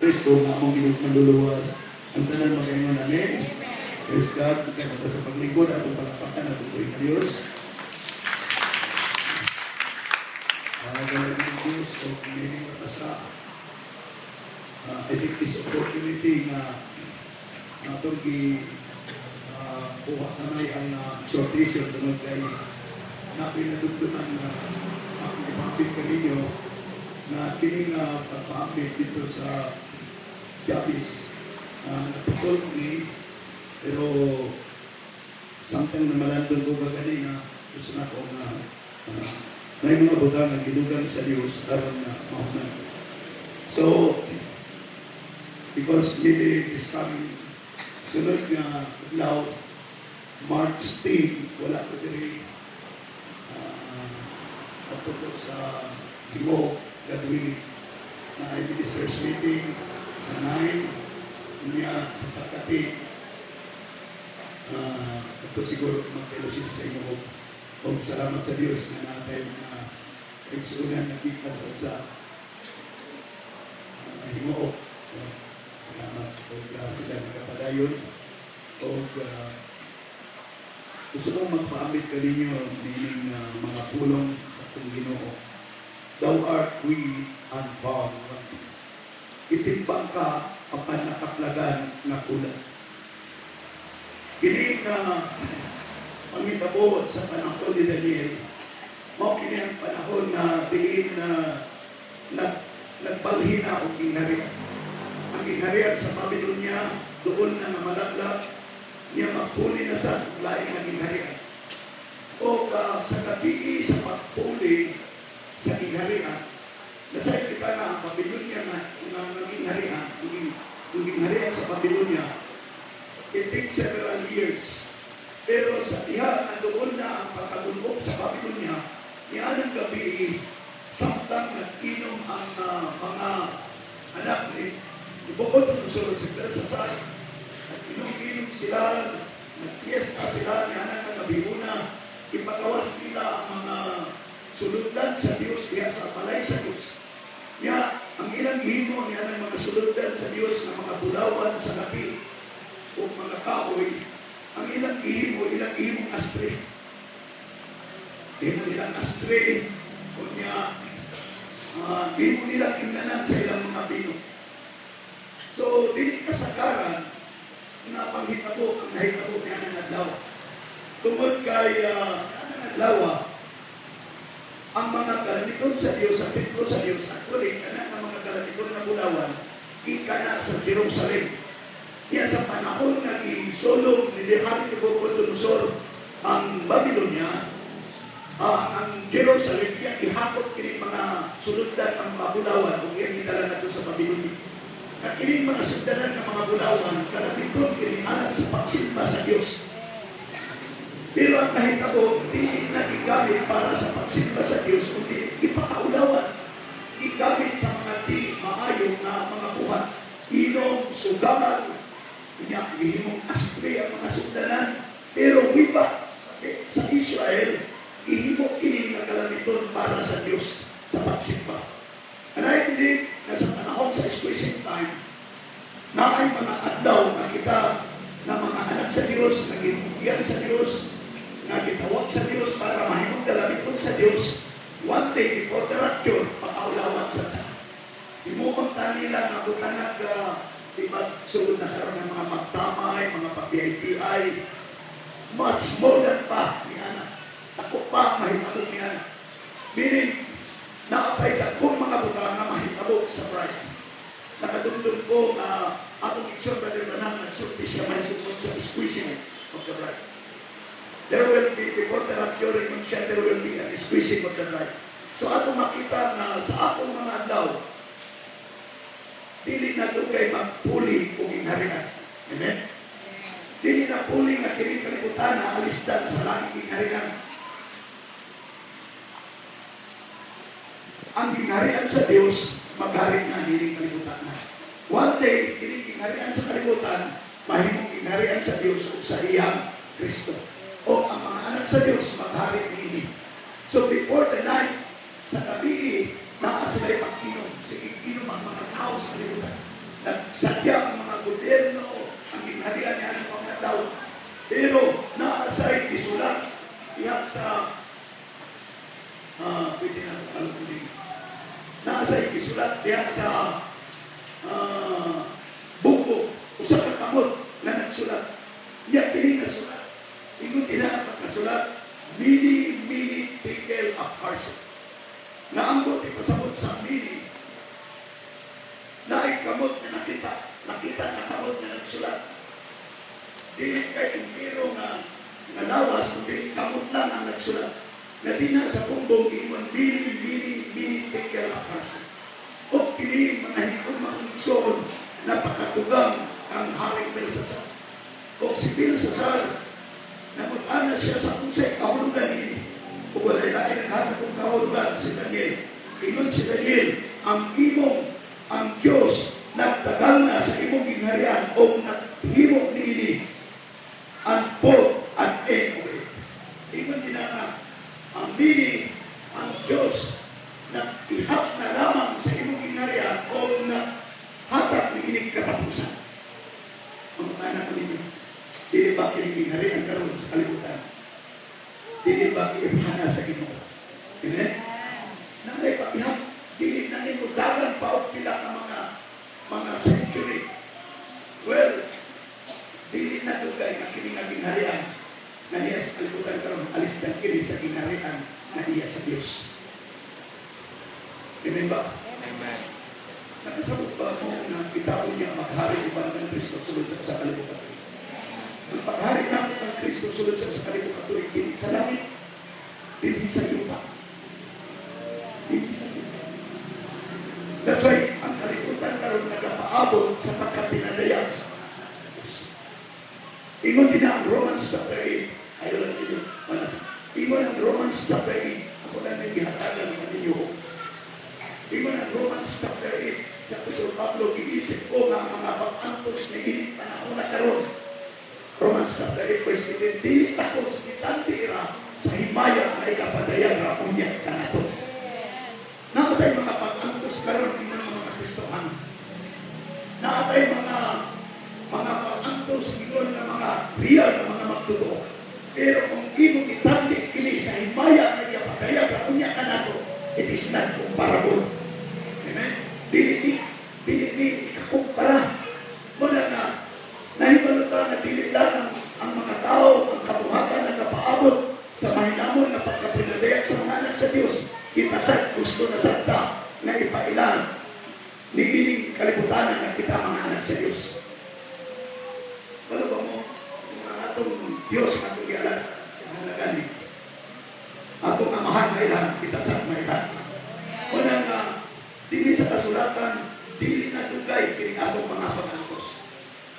Kristo nga among Ginoong Manluluwas. Ang tanan makaingon, "Amen." Praise God. Kaya sa paglingkod, atong palakpakan, atong tuwing Diyos. Galing ng Diyos, o kung ka sa I think this opportunity nga atong gi kuha kamay ang exhortation tungod kay napinadugduman na akong ipapit kaninyo na kini nga pagpaambit dito sa Jabis naputol ni, pero samtang namalandon ko kaganina, gusto na ko nga may mga butang nga gidugang sa Dios aron na mahuman. So because maybe this coming sunod nga adlaw, March 10, wala ko diri, adto ko sa Himo, God willing, na ministers meeting sa 9 niya sa Takati. Ito siguro mag-fellowship sa inyo o salamat sa Dios na natin na igsuunan nakita sa Himuok. So, salamat o sila nagapadayon o gusto kong magpaambit kaninyo nining mga pulong sa atong Ginoo. "Thou art weak and found wanting." Itimbang ka apan nakaplagan nga kulang. Kini nga pangitabo sa panahon ni Daniel, mao kini ang panahon na diin na nagbalhin na og gingharian. Ang gingharian sa Babylonia doon na nga malaglag niya, magpuli na sa lain nga gingharian. O sa gabi sa pagpuli sa gingharian, nasa kita na ang Babylonia nga gingharian, ang gingharian sa Babylonia, it takes several years. Pero sa diha na doon na ang pagkagulok sa Babylonia, nianang gabi, samtang nag-inom ang mga anak ni Nabucodonosor, si Belshazzar, nag-inom-inom sila, nag-fiesta sila, nianang nga gabi una, ipagawas nila ang mga sulundan sa Dios diha sa balay sa Dios. Nya, ang ilang gihimo niya ng mga sulundan sa Dios nga mga bulawan sa gabi o mga kahoy, ang ilang gihimo, ilang gihimong ashtray. Gihimo nilang ashtray, o niya, gihimo nilang imnanan sa ilang mga bino. So, dili kasagaran na panghitabo ang nahitabo niya ng adlaw. Tungod kay ang adlaw, ang mga kalamiton sa Dios, sa templo sa Dios, actually, kana nga mga kalamiton nga bulawan, gikan na sa Jerusalem. Niya sa panahon nga gisulong ni Hari Nabucodonosor ang Babylonia, ang Jerusalem, iya gihakot kini mga sulundan ang mga bulawan ug iyang gidala ngadto sa Babylonia. At kini mga sundanan ng mga bulawan, kalamiton kini alang sa pagsimba sa Dios. Pero ang nahitabo, di na gigamit para sa pagsimba sa Dios, kundi ipakaulawan. Gigamit sa mga di maayo nga mga buhat. Inom, sugal, niya, gihimong ashtray ang mga sundanan. Pero wiba sa Israel, gihimo kini nga kalamiton para sa Dios sa pagsimba. And I believe na sa panahon sa squeezing time, na ay mga adlaw na kita na mga anak sa Dios, na giyan sa Dios, na gitawag sa Dios para mahimong kalamiton sa Dios, one day before the rapture, pakaulawan sa ta. Himuon ta nila nga butanag, di ba, sulod na karon ng mga magtamay, mga pa-PITI, much more than pa ni ana. Ako pa mahitabo ni ana. Meaning, naapay dagkong mga butang nga mahitabo sa bride. Nakadumdum ko nga atong igsoon Brother Branham nagsulti siya may sugod sa squeezing of the bride. There will be, before the rapture, siya, there will be an squeezing of the bride. So atong makita na sa atong mga adlaw, dili na dugay magpuli og gingharian. Amen? Dili na puli nga kini kalibutan na alisdan sa langit gingharian. Ang gingharian sa Dios maghari na nining kalibutan na. One day, kini gingharian sa kalibutan, mahimong gingharian sa Dios ug sa iyang Kristo. O ang mga anak sa Dios maghari niini. So before the night, sa gabi, naa sila'y pag-inom. Sige, inom ang mga tao sa kalibutan. Pero naa say isulat diha sa pwede na alam. Naa say isulat diha sa buko, usa ka kamot nga nagsulat. Niya kini nga sulat. Ingon nila ang pagkasulat, "Mene, mene, tekel, apharsin." Nga ambot ipasabot sa mene, naay kamot nga nakita, nakita na kamot nga nagsulat. Dili kay impiro nga lawas, kundi kamot lang ang nagsulat. Na dinha sa bumbong ingon, "Mene, mene, mene, tekel, apharsin." O kini, mga higong mga igsoon, napakatugang ang Haring Belsasar. O si Belsasar, nangutana siya sa unsay kahulugan ini. Ug walay lain ang hatag og kahulugan si Daniel. Ingon si Daniel, ang imong ang Diyos nagtagal na sa imong gingharian o naghimo niini and put an end of it. Ingon din nga, ang mene, ang Diyos nag-ihap na lamang sa imong gingharian o naghatag ni ining katapusan. Ang anak ko ninyo, dili ba kining gingharian karon sa kalibutan? Dili ba iihana sa Ginoo? Amen? Naay paihap, dili na nimo dagan pa og pila ka mga century. Well, dili na dugay nga kini nga gingharian na niya sa kalibutan karon alis na kini sa gingharian na iya sa Dios. Amen ba? Amen. Nakasabot ba mo nga kita niya maghari uban ng Kristo sulod sa kalibutan? Ang paghari natin ng Kristo sulod sa kalibutan, dili sa langit, dili sa lupa. Dili sa lupa. That's why ang kalibutan karon nagapaabot sa pagkapinadayag sa Diyos. Ingon din ang Romans chapter 8. Ayaw lang ninyo. Manas. Ingon ang Romans chapter 8. Ako lang yung gihatagan ng ninyo. Ingon ang Romans chapter 8. Sa Apostol Pablo, giisip ko nga ang mga pag-antos ni ini panahon na karon. Romans chapter 8 verse 18, dili takos gitanti ra sa himaya nga ikapadayag ra unya kanato. Naa tay mga pag-antos karon ingon ang mga Kristohano. Naa tay mga pag-antos ingon nga mga real nga mga magtotoo. Pero kung imong itandi kini sa himaya nga ikapadayag ra unya kanato, it is not comparable. Amen? Dili ni ikakumpara. Muna nga, nahibalo ta nga dili lang ang mga tao, ang kabuhatan na kapaabot sa mahinamon na pagkapinadayag sa mga anak sa Dios. Kita sad gusto na sad ta nga ipailan ni ining kalibutan nga kita mga anak sa Dios. Wala ba mo mga atong Dios nga atong gialagad halagan ni atong amahan na ilan kita sa mailan. Wala nga dili sa kasulatan, dili na dugay kining atong mga pag-antos.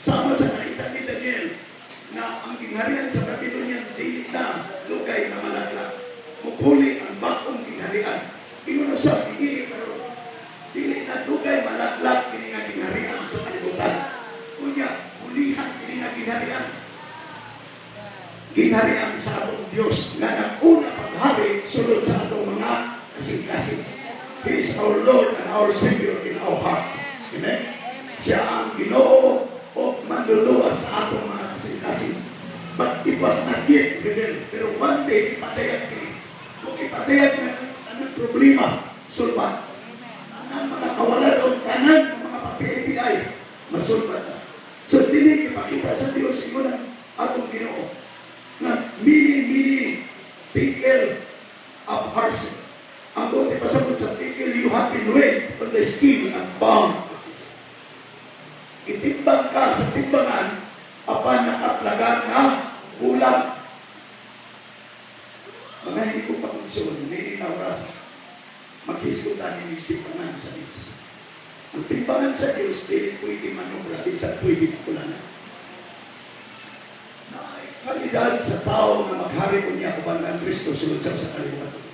Sama sa nakita ni Daniel na ang gingharian sa Babylonia dili na dugay na malaglag. Mupuli ang bagong gingharian. Ingon na sa pinili pero dili na dugay malaglag kini nga gingharian sa kalibutan. Unya, pulihan kini nga gingharian. Gingharian sa atong Dios nga nag-una paghari sulod sa atong mga kasing-kasing. He is our Lord and our Savior in our heart. Amen? Siya ang Ginoo o manluluwas sa atong mga kasing-kasing. But it was not yet revealed. Pero one day, ipadayag kini. Kung ipadayag na anong problema, sulbat. Ang mga kawalan o tanan ng mga pa-PIPI, masulbat na. So, dili ipakita sa Dios ingon ang atong Ginoo na "Mene, mene, tekel, apharsin." Ang buot ipasabot sa tekel, you have been weighed on the scale and bound. Itimbang ka sa timbangan, apan nakaplagan nga kulang. Mga hindi ko pakonsyon, hindi na oras, maghisgutan ni timbangan sa Diyos. Ang timbangan sa Diyos, dili pwede manubra, di sa pwede makulangan. Na kalidad sa tao na maghari unya uban ng Kristo sulod sa kalibutan.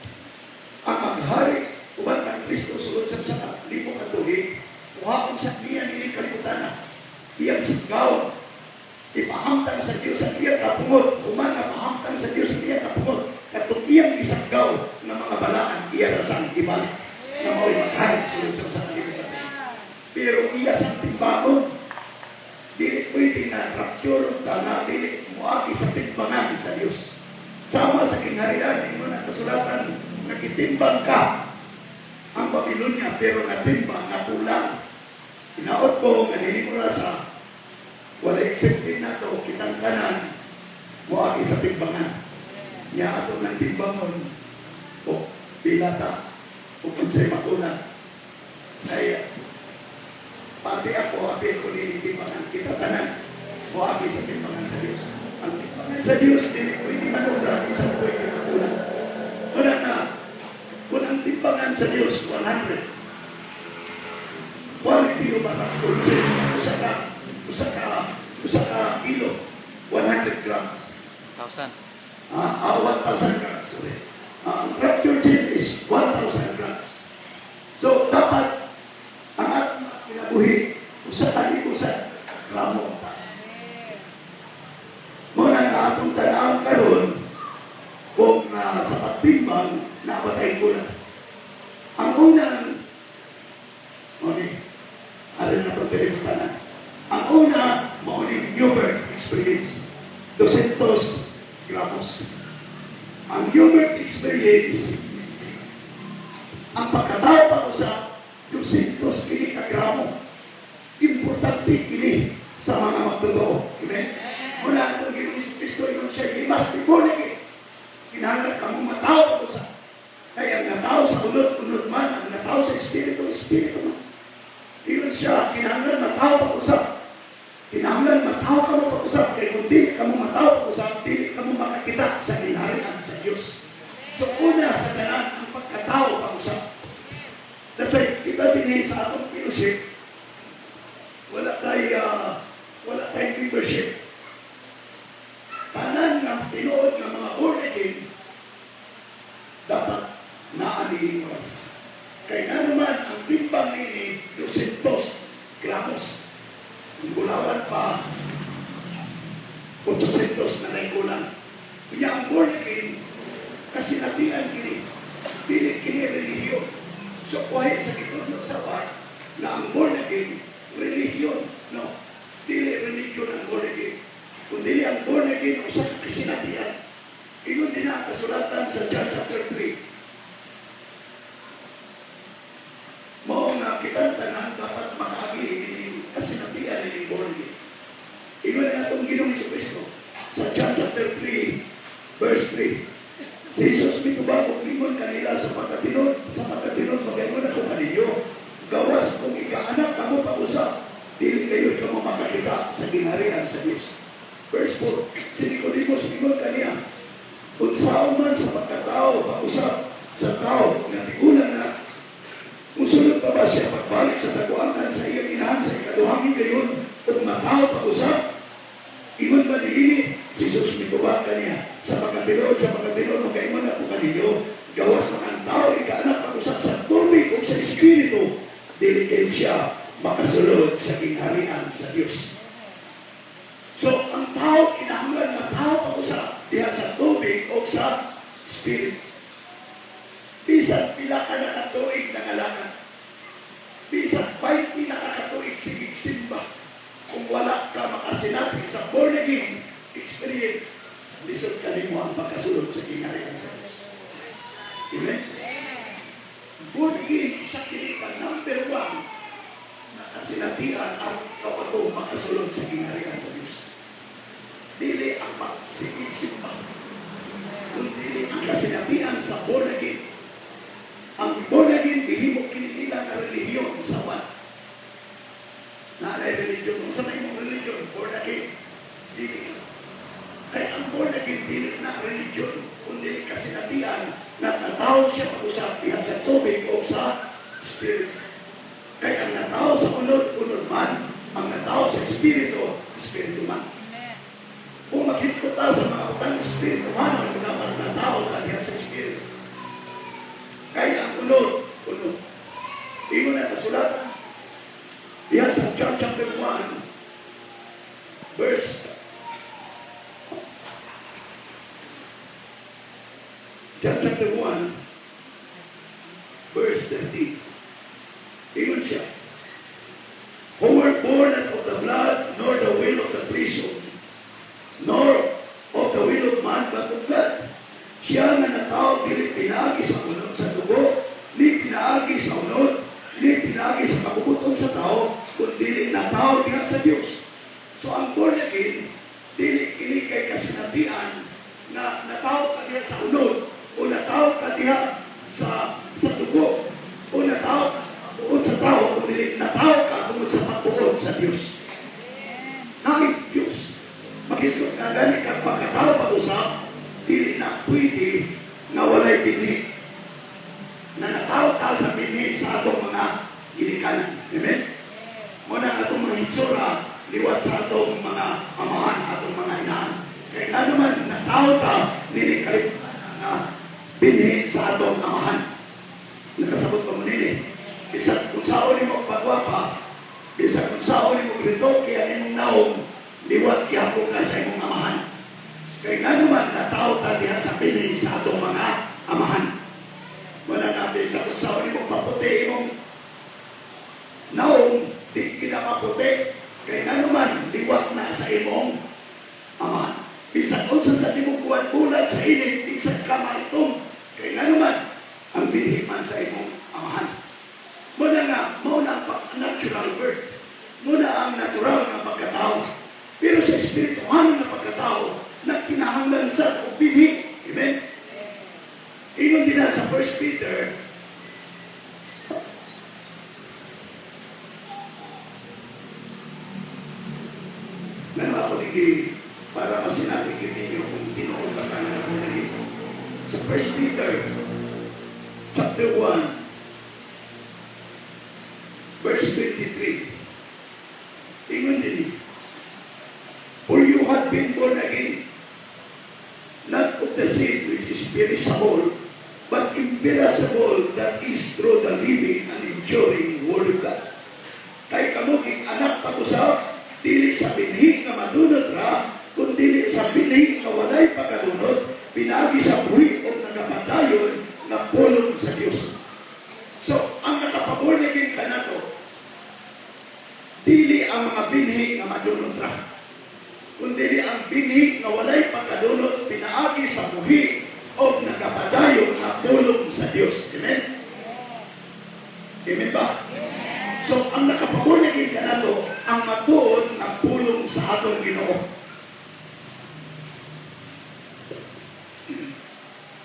Ang maghari uban ng Kristo sulod sa libo ka tuig, kuhaon sa niya nini kalibutan na. Iyang sigaw, ipahamtang sa Diyos ang iyang kapungot, human nga pahamtang sa Diyos ang iyang kapungot, katong iyang isanggaw ng mga balaan, iya rasang ibalik, na mao'y maghari sulod sa kalibutan. Pero iya sang timbangon, Dili pwede na rapture ta na dili moagi sa timbangan sa Dios. Sama sa gingharian, ingon ang kasulatan, nagitimbang ka ang Babylonia, pero natimbang na kulang. Hinaot ko nga dili mo sa wala accepted na to, kitang tanan moagi sa timbangan. Nya ato ng timbangon o pila ta o kung sa'y makulang. Ay, pati ako, apil ko ni timbangan, kita tanan moagi sa timbangan sa Diyos. Ang timbangan sa Diyos, dili pwede manobra, isa pwede makulang. Wala na, kung ang timbangan sa Diyos, 100. Quality o ba usa ka kilo, 100 grams. Thousand. 1,000 grams, sorry. Ang rapture chain is 1,000 grams. So, dapat, ang atong mga kinabuhi, usa ka libo sa gramo. Mao na nga atong tan-awon karon kung sa pagtimbang napatay ko na. Ang unang, okay, arin na itong tanan. Ang una, mao ni new birth experience. 200 gramos. Ang new birth experience, ang pagkatao pa ko sa 200 kini ka gramo. Importante kini sa mga magtotoo. Amen? Mula itong Ginoong Kristo, ingon siya, "You must be born again." Kinahanglan ka mo matao pa sa. Kaya ang natao sa unod, unod man. Ang natao sa espiritu, espiritu man. Ingon siya, kinahanglan matao pa usab. Kinahanglan matao ka mo pag-usab. Kaya kung dili ka mo matao pag-usab, dili ka mo makakita sa gingharian sa Diyos. So una sa tanan, ang pagkatao pag-usab. That's why, kita din sa atong fellowship, wala tay membership. Tanan ng tinuod ng mga born again, dapat naanihin mo. Kaya nga naman, ang timbang nini, 200 gramos. Ang bulawan pa, 800 na kulang. Kaya ang born again, kasi natian kini, dili kini relihiyon. So, kuhay sa gitudlo sa bar, na ang born again, relihiyon. No, dili religion ang born again. Kundi ang born again, usa ka kasinatian. Ingon din ang kasulatan sa John chapter 3. Mao nga kitang tanan dapat makaagi ini kasinatian ini born again. Ingon na atong Ginoong Kristo sa John chapter 3 verse 3. Si Jesus mitubag og mingon kanila, Sa pagkatinod magaingon ako kaninyo, gawas kung ikaanak kamo pag-usab, dili kayo kamo makakita sa gingharian sa Dios." Verse 4, si Nicodemus mingon kaniya, "Unsaon man sa pagkatao pag-usab sa tao nga tigulang na? Musulod pa ba siya pagbalik sa taguangan sa iyang inahan sa ikaduhang higayon ug matawo pag-usab?" Ingon ba niini? Si Jesus mitubag kaniya, Sa pagkatinuod, magaingon ako kaninyo, gawas man ang tao ikaanak pag-usab sa tubig ug sa espiritu, dili kayo siya makasulod sa gingharian sa Dios." So, ang tao kinahanglan matao pag-usab diha sa tubig o sa espiritu. Bisan pila ka nakatuig nangalakad, bisan 20 nakakatuig sige simba, kung wala ka makasinati sa born again experience, lisod ka nimo ang pagkasulod sa gingharian sa Diyos. Amen? Born again, sa kini ka number one na kasinatian ang ikaw ato makasulod sa gingharian sa Diyos. Dili ang pagsigig simba, kundi ang kasinatian sa born again. Ang born again, gihimo kini nila nga relihiyon sa wan. Naa religion. Kung sa may mong religion, born again. Dili. Kaya ang born again, dili na religion, kundi kasinatian na natawo siya pag-usab diha sa tubig o sa spirit. Kaya ang natawo sa unod, unod man. Ang natawo sa espiritu, espiritu man. Kung maghikot ta sa mga utang espiritu man, ang dapat natawo ka diha sa espiritu. Kaya ang unod, unod. Ingon na kasulatan diha sa John chapter 1, verse John chapter 1, verse 13. Ingon siya, "Who were born not of the the blood, nor the will of the flesh, nor of the will of man, but of God. Siya nga natawo dili pinaagi sa unod sa dugo, ni pinaagi sa unod, ni pinaagi sa kabubut-on sa tao, kundi natawo diha sa Dios. So ang born again, dili kini kay kasinatian na natawo ka diha sa unod o natawo ka diha sa dugo o natawo ka sa pagbuot sa tao, kundi natawo ka tungod sa pagbuot sa Dios. Naay Dios. Maghisgot nga gani kang pagkatao pag-usap, dili na pwede nga walay binhi. Na natawo ta sa binhi sa atong mga ginikanan. Amen? Mao na atong mga hitsura, liwat sa atong mga amahan, atong mga inahan. Kaya nga naman, natawo ta, dili kalimutan na binhi sa atong amahan. Nakasabot pa mo nini. Bisan kung unsaon nimo pagwapa, bisan kung unsaon nimo retoke ang imong naong, liwat gihapon ka sa imong amahan. Kaya nga naman, natawo ta diha sa binhi sa atong mga amahan. Wala na, bisan kung unsaon nimo paputi imong naong, di kita maputi. Kaya nga naman, liwat na sa imong amahan. Bisan unsa sa imong buwan-bulan sa init, bisan ka maitom. Kaya nga naman, ang binhi man sa imong amahan. Mao na nga, mao na ang natural birth. Mao na ang natural nga pagkatao. Pero sa espirituhanon nga pagkatao, nagkinahanglan sa og binhi. Amen? Ingon din na sa 1 Peter, ngano ako digi para masinati ninyo kung tinuod ba ka na ako nagito. Sa 1 Peter, chapter 1, verse 23. Ingon din, "For you have been born again, not of the seed which is perishable, but imperishable, that is through the living and enduring Word of God." Kay kamo anak pag-usap, dili sa binhi nga madunot ra, kundi sa binhi nga walay pagkadunot, pinaagi sa buhi o nagapadayon nga pulong sa Dios. So, ang nakapaborn again kanato, dili ang mga binhi nga madunot ra, kundi ang binhi nga walay pagkadunot, pinaagi sa buhi o nagapadayon nga pulong sa Dios. Amen? Amen ba? So, ang nakapaborn again kanato, ang matuod nga pulong sa atong Ginoo.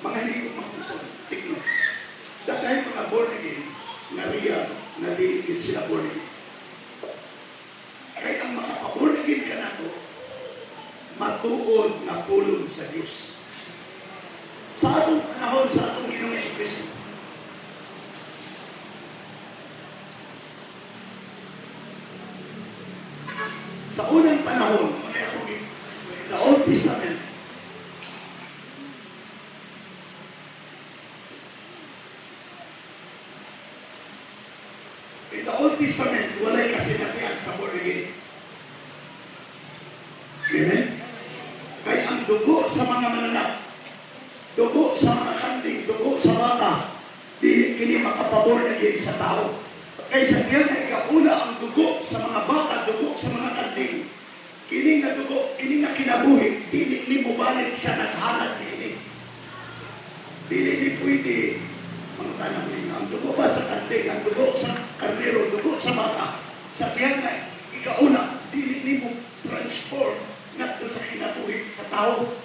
Mga hindi ko makusog, tigno. Dahil mga born again, nga real, na dili sila born again. Kaya ang makapaborn again kanato, matuod nga pulong sa Dios. Sa atong panahon, sa atong Ginoong Jesu Kristo, sa unang panahon, the Old Testament, in the Old Testament, walay kasinatian sa born again. Amen? Kaya ang dugo sa mga mananap, dugo sa mga kanding, dugo sa baka, di kini makapaborn again sa tao. Kaya sa diyan ay kauna ang dugo sa mga baka, dugo sa mga kanding. Kini nga dugo, kini nga kinabuhi, dili ni mobalik siya naghalad niini. Dili ni pwede mga tanang ninyo. Ang dugo ba sa kanding, ang dugo sa karnero, dugo sa baka, sa diyan nga ikauna, dili ni mo transform ngadto sa kinabuhi sa tao.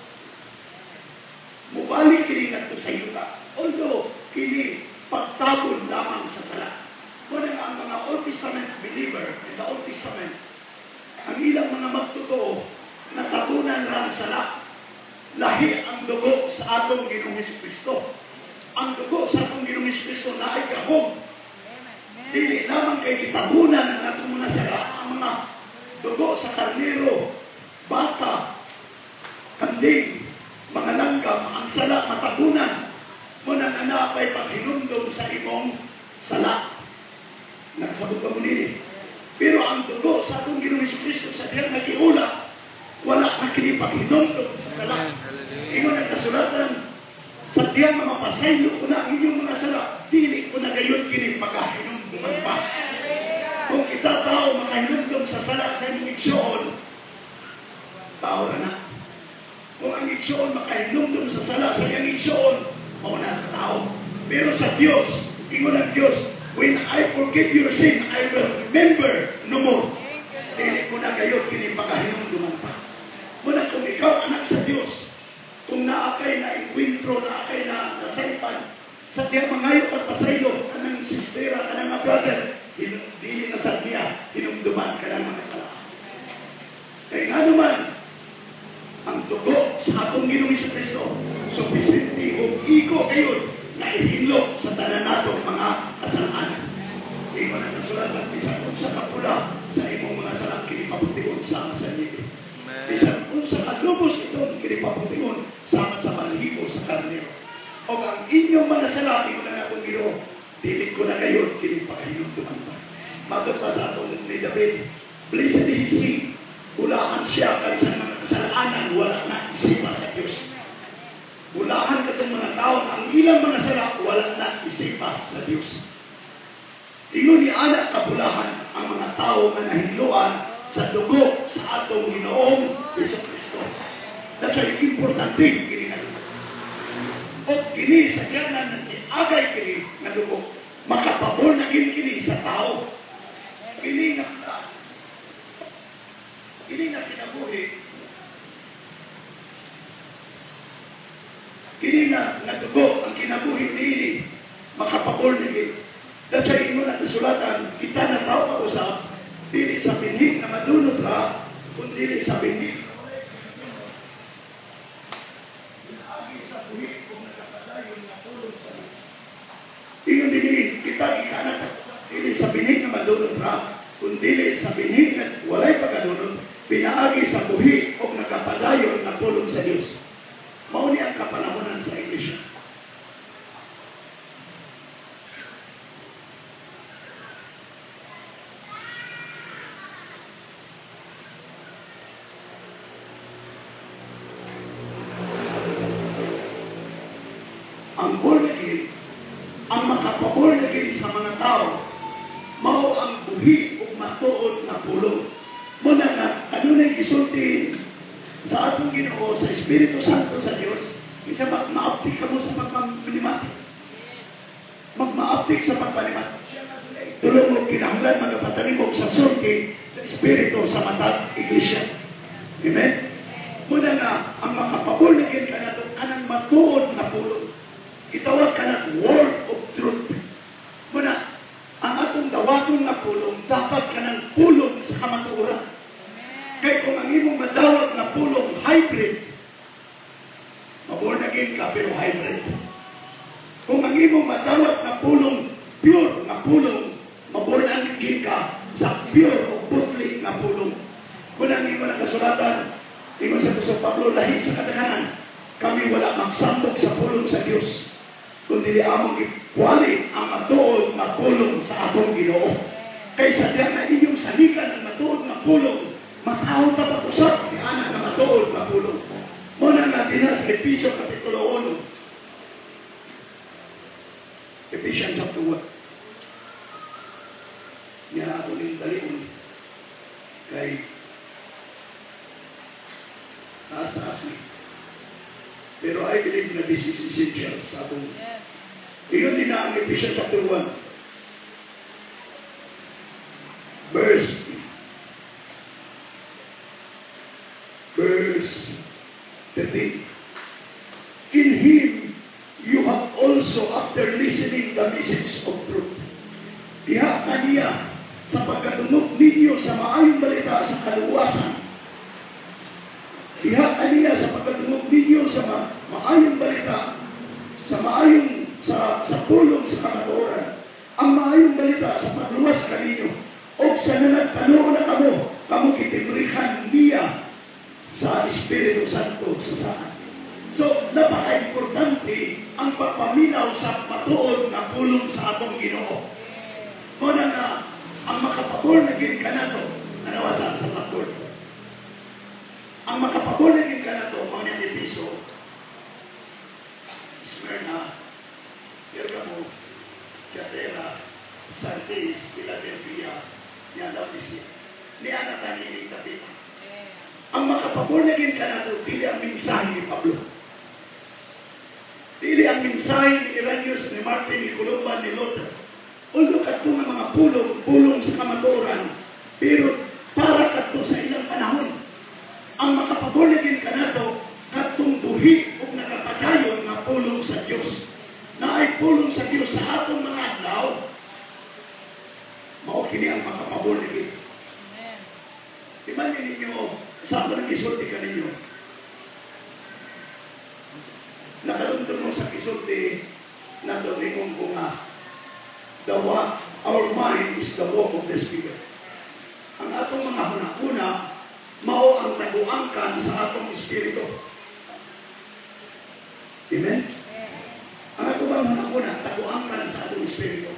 Mubalik kini ngadto sa yuta. Although, kini pagtabon lamang sa sala. Muna ang mga Old Testament believer in the Old Testament, ang ilang mga magtotoo, natabunan ra ang sala. Lahi ang dugo sa atong Ginoong Jesu Kristo. Ang dugo sa atong Ginoong Jesu Kristo na ay gahom. Dili lamang kay gitabunan ang atong mga sala, ang mga dugo sa karnero, baka, kanding, mga langgam, ang sala matabunan. Muna na napay paghinumdum sa imong sala. Nakasabot ka mo nini. Pero ang dugo sa atong Ginoong Jesu Kristo sa diyang nagiula, wala na kini paghinumdum sa sala. Ingon ang kasulatan, sa diyang mapasaylo ko na ang inyong mga sala, dili ko na gayon kini pagkahinumduman pa. Kung kita tao makahinumdum sa sala sa imong igsoon, tao ra na. Kung ang igsoon makahinumdum sa sala sa iyang igsoon, mao na sa tao. Pero sa Dios, ingon ang Dios, "When I forgive your sin, I will remember no more." Dili ko na kayo kini pakahinumduman pa. Muna kung ikaw anak sa Dios, kung naa kay na enkwentro, naa kay na nasaypan, sa diya mangayo at pasaylo, kanang sistera, kanang mga brother, dili na sa niya hinumduman kanang mga sala. Kay nga naman, ang dugo sa atong Ginoong Kristo, supisente o igo kayo na ihinlo sa tanan nato mga kasalanan. Ingon ang kasulatan, bisan unsa ka pula sa imong mga sala, kini papution sama sa niebe. Bisan unsa ka lubos iton, kini papution sama sa balhibo sa karnero. O ang inyong mga sala, ingon ang atong Ginoo, dili ko na kayo kini pakahinumduman pa. Matod pa sa atong ni David, blessed is he, bulahan siya kan sa mga kasalanan, wala na isipa sa Diyos. Bulahan katong mga tao, ang ilang mga sala, wala na isipa sa Diyos. Ingon ni ana kabulahan ang mga tao nga nahinloan sa dugo sa atong Ginoong Hesus Kristo. That's why importante kini nga dugo. O kini sa diyanan na agay kini nga dugo, makapabor na gini kini sa tao. Kini nga kinabuhi, kini nga dugo, ang kinabuhi niini, makapabor na gini. That's why ingon ang kasulatan, kita na tao kausap, dili sa binhi na madunot ra, kundi sa binhi. Pinaagi sa buhi kung nakapadayon nga pulong sa Diyos. Ingon din kita gikanak dili sa binhi nga madunot ra, kundi sa binhi nga walay pagkadunot, pinaagi sa buhi o nakapadayon nga pulong sa Diyos. Mao ni ang kapanahonan sa Iglesia. Ang born again, ang makapaborn again sa mga tao, mao ang buhi ug matuod na pulong. Muna nga, kanunay gisulti sa atong Ginoo, sa Espiritu Santo sa Dios, isa maaptik ka mo sa pagpanimat. Magmaaptik sa pagpanimat. Tulong mo kinahanglan magapatanim og sa sulti sa Espiritu sa matag Iglesia. Amen? Muna nga, ang makapaborn again kanato kanang matuod na pulong. Itawag ka ng word of truth. Muna, ang atong dawaton nga pulong, dapat ka ng pulong sa kamatuoran. Kaya kung ang imong madawat nga pulong, hybrid, maborn again ka pero hybrid. Kung ang imong madawat nga pulong, pure nga pulong, maborn again ka sa pure o putli nga pulong. Kung ang imong nakasulatan, ingon sa Apostol Pablo, lahi sa kadaghanan, kami wala magsambok sa pulong sa Dios, kundi among ipuali ang matuod na pulong sa atong Ginoo. Kaysa diya na inyong salikan ang matuod na pulong, mataw ta pag-usap ni ana nga matuod na pulong. Muna nga din sa Episo Kapitulo 1. Ephesians chapter 1. Niya ako ning dalion kay taas-taas ni. Pero I believe na this is essential sa atong. Yes. Iyon din na ang Ephesians chapter 1. Verse 13. In Him you have also, after listening the message of truth. Diha kaniya sa pagkadungog ninyo sa maayong balita sa kaluwasan. Diha kaniya sa pagkadungog ninyo sa maayong balita, sa maayong sa pulong sa kamatuoran. Ang maayong balita sa pagluwas kaninyo o sa nanagpanuo na kamo, kamo gitimrihan niya sa Espiritu Santo sa saan. So, napaka-importante ang pagpaminaw sa matuod na pulong sa atong Ginoo. Muna nga, ang makapabor na gid kanato, nanawasan sa blackboard. Ang makapabor na gid kanato, mao ni ang Episo, Smyrna, Pergamo, Thyatira, Sardis, Philadelphia, ka niining dapita. Ang makapa-born again kanato, dili ang mensahe ni Pablo. Dili ang mensahe ni Irenaeus, ni Martin, ni Columban, ni Luther. Although kadto nga mga pulong, pulong sa kamatuoran, pero para kadto sa ilang panahon. Ang makapa-born again kanato, kadtong buhi ug nakapadayon nga pulong sa Dios. Naay pulong sa Dios sa atong mga adlaw, mao kini ang makapa-born again. Imagine ninyo, sa ako nang isulti ka ninyo, nakarundon mo sa isulti na ningon ko nga, the what, our mind is the work of the Spirit. Ang atong mga huna-huna, mao ang taguangkan sa atong espiritu. Amen? Ang atong mga huna-huna, taguangkan sa atong espiritu.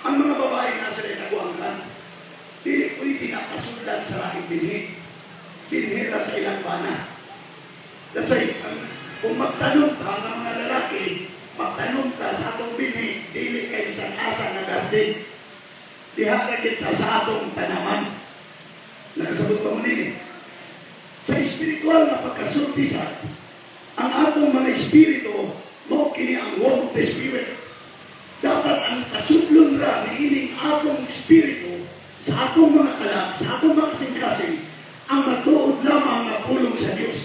Ang mga babae na sila taguangkan, dili pwede nakasundan sa laing binhi. Binhi ra sa ilang bana. That's why, kung magtanong ka ng mga lalaki, magtanong ka sa atong binhi, dili kay bisan asa nga garden. Diha ka kita sa atong tanaman. Nakasabot pa mo nini. Sa espiritual na pagkasulti sa ang atong mga espiritu, mao kini ang work of the Spirit. Dapat ang kasudlon ra niining atong espiritu sa atong mga kalag, sa atong mga kasing-kasing, ang matuod lamang nga pulong sa Dios.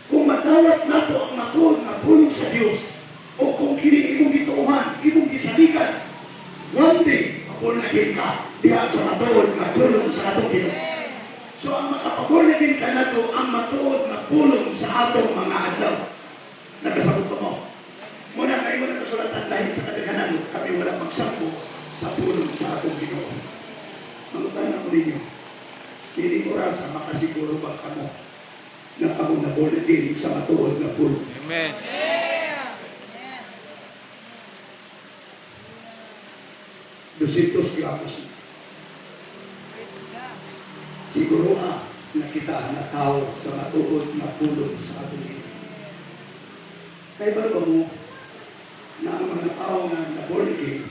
Kung madawat nato ang matuod nga pulong sa Dios, o kung kini imong gituohan, imong gisaligan, one day, ma-born again ka diha sa matuod nga pulong sa atong Ginoo. So ang makapa-born again ka nato ang matuod nga pulong sa atong mga adlaw. Nakasabot ba mo? Muna kayo na kasulatan dahil sa kadaghanan, kami wala magsampo sa pulong sa atong Ginoo. Mangutana ko ninyo, niining orasa, makasiguro ba kamo na kamo na born again sa matuod nga pulong? Amen. Amen. 200 gramos na. Praise God. Siguro na kita na tao sa matuod nga pulong sa atong Ginoo. Kaya ba mo na ang mga tao nga na born again,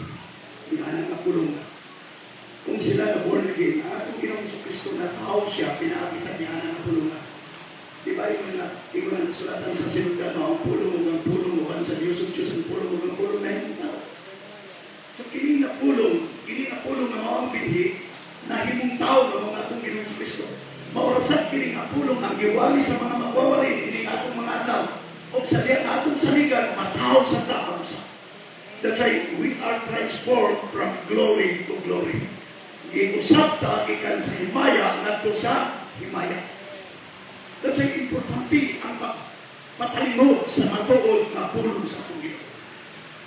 inaanang nga pulong na. Kung sila na born again, ang atong Ginoong Kristo na tao siya, pinaagi sa niya nga pulong na. Di ba yung na, yung na sulatan sa sinugdan mo, ang pulong mo, kan sa Diyos, ang Diyos, ang pulong mo, ang pulong na yung tao. So kini na pulong nga mao ang binhi, nahimong tao nga mga atong Ginoong Kristo. Maurasat kini nga pulong ang giwali sa mga magwawali ini atong mga adlaw. O sa diyan atong saligan, mataw sa tao sa. That's why we are transformed from glory to glory. Giusab ta gikan sa himaya ngadto sa himaya. That's why importante ang patalingod sa matuod nga pulong sa atong Ginoo.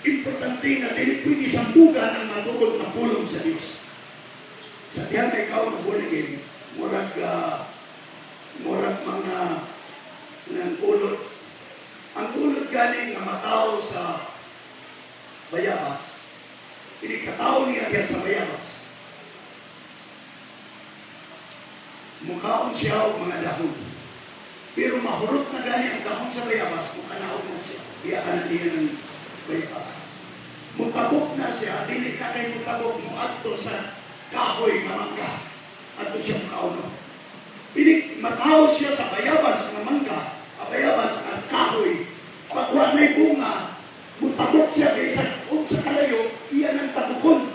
Importante na dili pwede sambugan ang matuod nga pulong sa Dios. Sa diha nga ikaw na born again, murag mga ng ulot. Ang ulot gani nga mataw sa bayabas, ini kataw niya diya sa bayabas. Mukaon siya og mga dahon. Pero mahurot na gani ang dahon sa bayabas, mukanaog na siya. Iya ka na niya ng bayabas. Mutabok na siya, dili ka kay mutabok mo adto sa kahoy nga mangga. Adto siya mukaon. Pinig mataw siya sa bayabas nga mangga, a bayabas nga kahoy. Pag wa na'y bunga, mutabok siya kay sa ug sa kalayo, iya nang tabukon.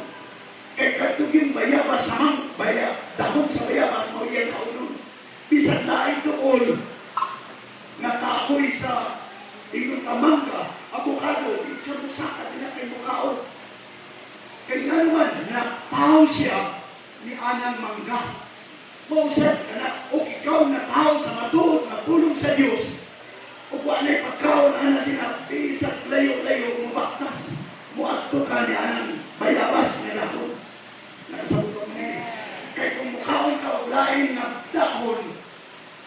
Kay kadtong bayabas sa mang baya, dahon sa bayabas mao iya kaunon. Bisan naay duol nga kahoy sa ingon ka mangga, abokado, di siya musaka, di na kay mukaon. Kay nga naman, nataw siya ni anang mangga. Mausap ka na, o ikaw nataw sa matuod nga pulong sa Dios, o wa na'y pagkaon ana din bisag layo-layo mabaktas, muadto ka ni anang bayabas nga dahon. Nakasabot ba mo nini? Kay kung mukaon ka og lain nga dahon,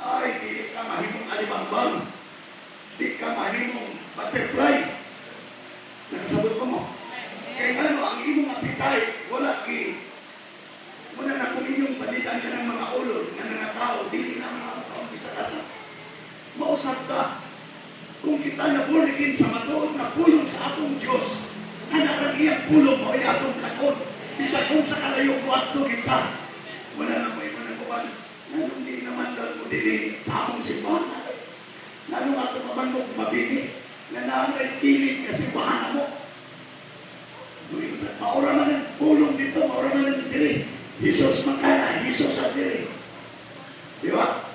ay dili ka mahimong alibangbang. Di ka mahimong butterfly. Nakasabot ba mo? Kay ngano ang imong appetite wala ki muna na kung inyong palitan ka ng mga ulod nga mga tao, dili na mga taong bisa asa. Mausap ka. Kung kita na born again sa matuod na pulong sa atong Diyos, kana ang iyang pulong mao atong kaon. Bisan kung sa kalayo ko adto kita. Wala na mo ingon ang uban. Nganong di naman daw mo dili sa among simbahan? Nganong ato man mo mabini? Nga naa may kilid kasi simbahan mo. Maura man ang pulong dito, maura man ang diri. Jesus makana, Jesus sa diri. Di ba?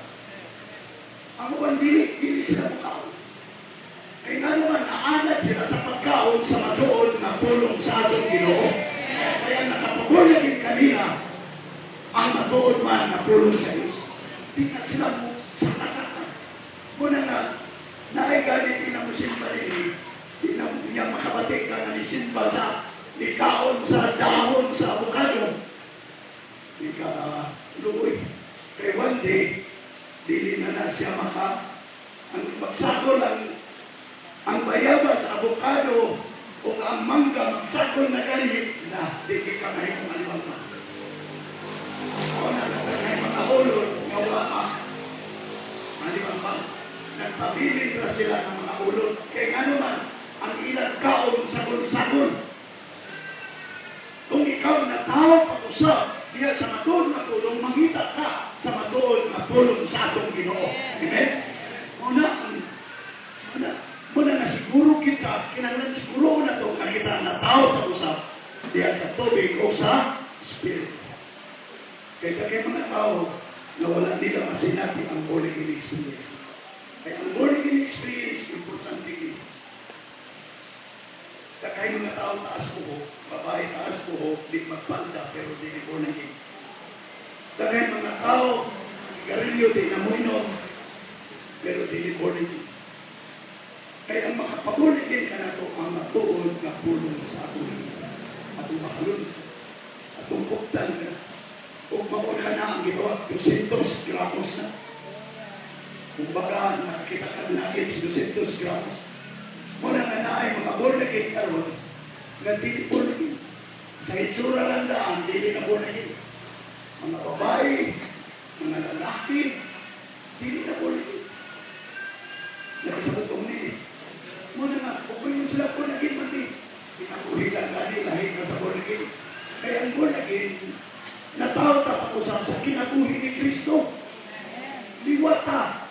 Ang uban dili, dili sila mukaon. Kaya nga naman, naanad sila sa pagkaon sa matuod na pulong sa atong Ginoo. Kaya nakapagulagin din kanila ang matuod man na pulong sa Diyos. Di na sila mo saka-saka. Muna nga, naay ganit din ang musimba din, di na niya makabati ka na nisimba sa nikaon sa dahon sa avocado. Di ka luoy. Kaya one day, dili na na siya maka, ang magsakol ang bayabas, avocado, o ang mangga, magsakol na ganit, na di ka mahimong aliwang pa. Ako na kay mga ulod, nga wala pa. Maliwang pa. Nagpabilin ra sila ng mga ulod. Kaya nga naman, ang ilang kaon sagol-sagol. Kung ikaw na tao pag-usap, diya sa matuod na pulong, mangita ka sa matuod na pulong sa atong Ginoo. Amen? Muna na siguro kita, kinahanglan siguro na to, nga kita na tao pag-usap, diya sa tubig o sa spirit. Kaya kay mga tao na wala nila masinati ang born again experience. Kaya ang born again experience, importante yun. Kaya mga tao taas buhok, babae taas buhok, di magpalda pero di born again. Kaya mga tao, garilyo di na moinom, pero di born again. Kaya ang makapaborn again ka na to, ang matuod nga pulong sa atong atong makalun, atong puktan ka. Kung mauna na ang ginawa, 200 gramos na. Kumbaga, nakakita ka na 200 gramos. Muna nga na ay mga born again karon nga dili born again. Sa itsura lang daan, dili na born again. Mga babae, mga lalaki, dili na born again. Nakasabot ko ni. Muna nga, kung yun sila born again man di, pinabuhi lang gani, lahi na sa born again. Kaya ang born again, nataw ta pag-usap sa kinabuhi ni Kristo. Liwat ta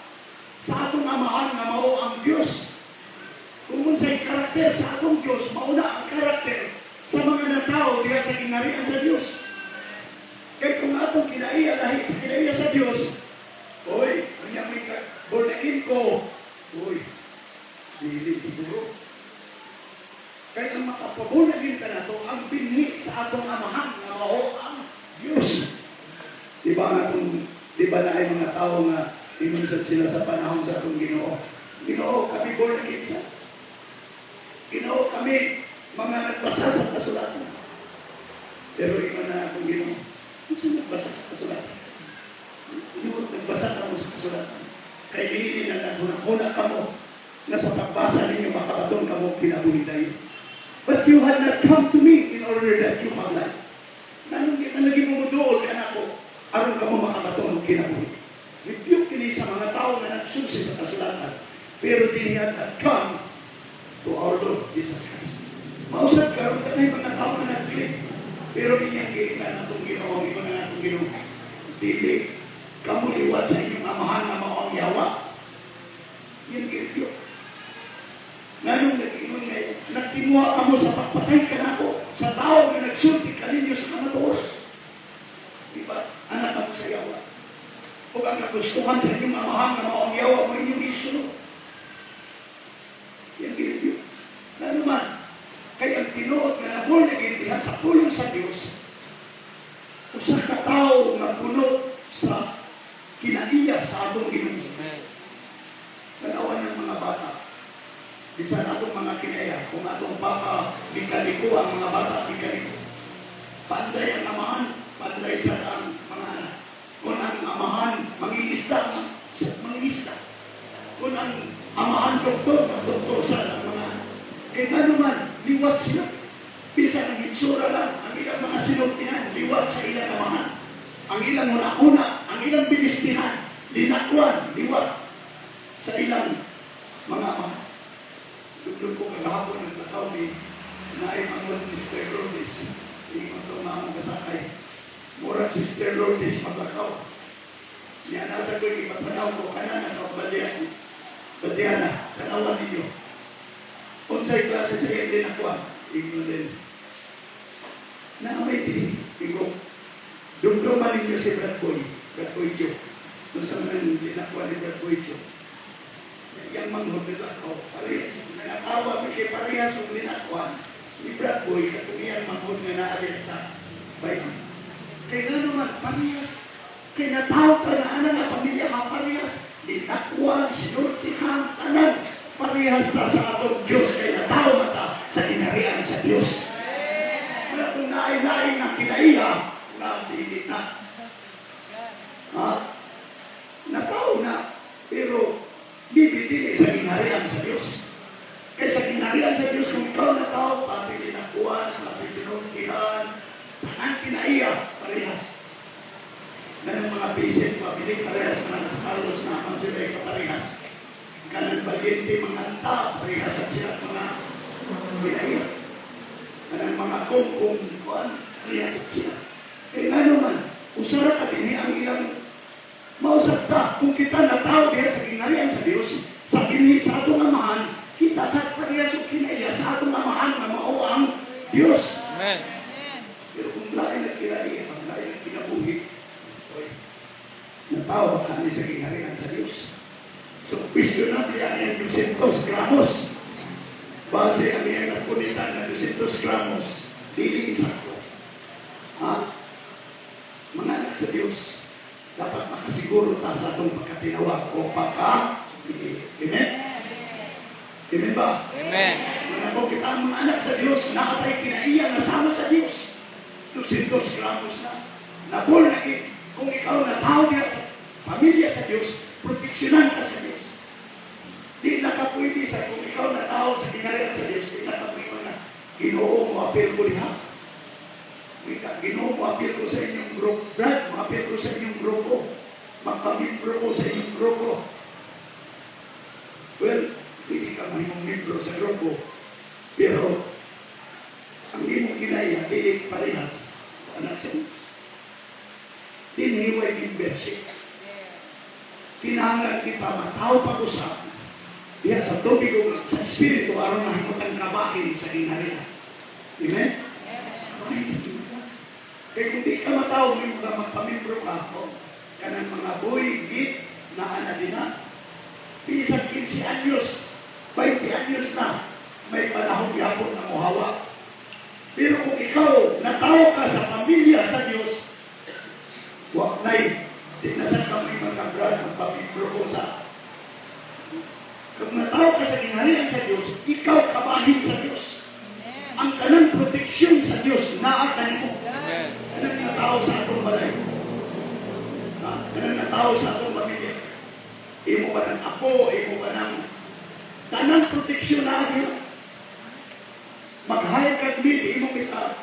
sa atong amahan nga mao ang Dios. Kung unsay karakter sa atong Dios, mao na ang karakter sa mga natao diha sa gingharian sa Dios. Kay kung atong kinaiya lahi sa kinaiya sa Dios, oy, unya may born again ko. Oy, dili siguro. Kay ang makapaborn again ka nato, ang binhi sa atong amahan nga mao ang Dios. Di ba nga kung, di ba na ay mga tao nga ingon sad sila sa panahon sa atong Ginoo? "Ginoo, kami born again sa. Ginoo, kami mga nagbasa sa kasulatan." Pero ingon na atong Ginoo, "Unsa nagbasa sa kasulatan? Ginoo, nagbasa kamo sa kasulatan. Kay dili na naghuna kamo na sa pagbasa ninyo makabaton kamo kinabuhi dayon. But you had not come to me in order that you have life." Nganong di man lagi mo muduol kanako aron kamo makabaton og kinabuhi? Rebuke kini sa mga tao nga nagsulsi sa kasulatan. Pero they had not come to our Lord Jesus Christ. Mausad karon kanay mga tao nga nag-click. Pero inyang giingnan atong Ginoo, ingon na atong Ginoo, "Dili kamo liwat sa inyong amahan nga mao ang yawa." Yan gi-rebuke. Nganong nag-ingon nga nagtinguha kamo sa pagpatay kanako sa tao nga nagsulti kaninyo sa kamatuoran? Di ba? Anak kamo sa yawa. Ug ang kagustuhan sa inyong amahan nga mao ang yawa mo inyong isunod. Yan gi-rebuke. Na naman, kay ang tinuod nga na-born again diha sa pulong sa Dios, usa ka tawo nga puno sa kinaiya sa atong Ginoo. Tanawan ng mga bata. Bisan atong mga kinaiya, kung atong papa mekaniko, ang mga bata mekaniko. Panday ang amahan, panday sa ang mga anak. Kung ang amahan mangingisda, mangingisda. Kung ang amahan doktor, doktor sa ang mga anak. Kaya nga naman, liwat sila. Bisan ang itsura lang, ang ilang mga sinultihan, liwat sa ilang amahan. Ang ilang una-una, ang ilang binistihan, linakwan, liwat sa ilang mga amahan. Dugdug ko kagahapon naglakaw ni naay mangon Mr. Lourdes. Ingon to nga among kasakay. Murag Sister Lourdes maglakaw. Niya nasa ko ipatanaw ko kanan na balya. Balyana, tanawan ninyo. Unsay klase sa iyang linakwan? Ingno din. Na may tingog. Dumduman ninyo si Brad Boy, Brad Boy Joe. Kung sa mga linakwan ni Brad Boy Joe. Yang manghod nila ko, parehas. Natawa mi kay parehas og linakwan ni Brad Boy katong iyang manghod nga naa din sa Bible. Kay nga naman, parehas. Kay nataw ka na ana nga pamilya ka parehas. Linakwan, sinultihan, tanan. Parehas ta sa atong Diyos kay nataw mata sa gingharian sa Diyos. Kaya kung naay-laing nga kinaiya, na dili na. Ha? Nataw na, pero bibitili sa gingharian sa Diyos. Kaya sa gingharian sa Diyos, kung ikaw nataw, pati linakuan, pati sinultihan, tanan kinaiya, parehas. Ganang mga bisit, mabili parehas, mga Carlos na ang sila ay kaparehas. Kanang bagyente, mga anta, parehas at sila mga kinaiya. Kanang mga kungkung, kuan, parehas at sila. Kaya nga naman, usara ka din ang ilang mausap ta, kung kita nataw diha sa gingharian sa Dios, sa kini sa atong amahan, kita sa parehas og kinaiya sa atong amahan nga mao ang Dios. Amen. Amen. Pero kung lain na kinaiya, ang lain na kinabuhi, oy, nataw ba kami sa gingharian sa Dios? So, question na siya ang 200 gramos. Base ang iyang napunitan na 200 gramos, dili sakto. Ha? Mga anak sa Dios, dapat makasiguro ta sa atong pagkatinawag o pagka. Amen? Amen ba? Amen. Mga kung kita ang mga anak sa Dios, naa tay kinaiya nga sama sa Dios. 200 gramos na. Nabol na kung ikaw na tao diha sa pamilya sa Dios, proteksyonan ka sa Dios. Di na ka pwede sa kung ikaw na tao sa gingharian sa Dios, di na ka pwede na Ginoo, mo apil ko diha. Wika, Ginoo, mo apil ko sa inyong group. Brad, mo apil ko sa inyong grupo. Magpamimbro ko sa inyong grupo. Well, hindi ka mahimong membro sa grupo. Pero, ang imong kinaiya, dili parehas sa anak sa Diyos. Dinhiway membership. Kinahanglan kita mataw pag-usap diha sa tubig ug sa Espiritu aron mahimutang kabahin sa gingharian. Amen? Kabahin sa gingharian. Kaya kung di ka mataw, may mga magpamimbro ka, o, kanang mga boy, git, na ana din na. Bisan 15 anyos, 20 anyos na, may panahon yapon na muhawa. Pero kung ikaw, nataw ka sa pamilya sa Diyos, wa nay, di na sa kami mga brad, magpamimbro ko sa. Kung nataw ka sa gingharian sa Diyos, ikaw kabahin sa Diyos. Amen. Ang kanang proteksyon sa Diyos, naa kanimo. Amen. Kanang nataw sa atong balay. Ha? Kanang nataw sa atong pamilya. Imo ba ng apo, imo ba ng tanang proteksyon na niyo. Mag-hire ka maid, imong isa,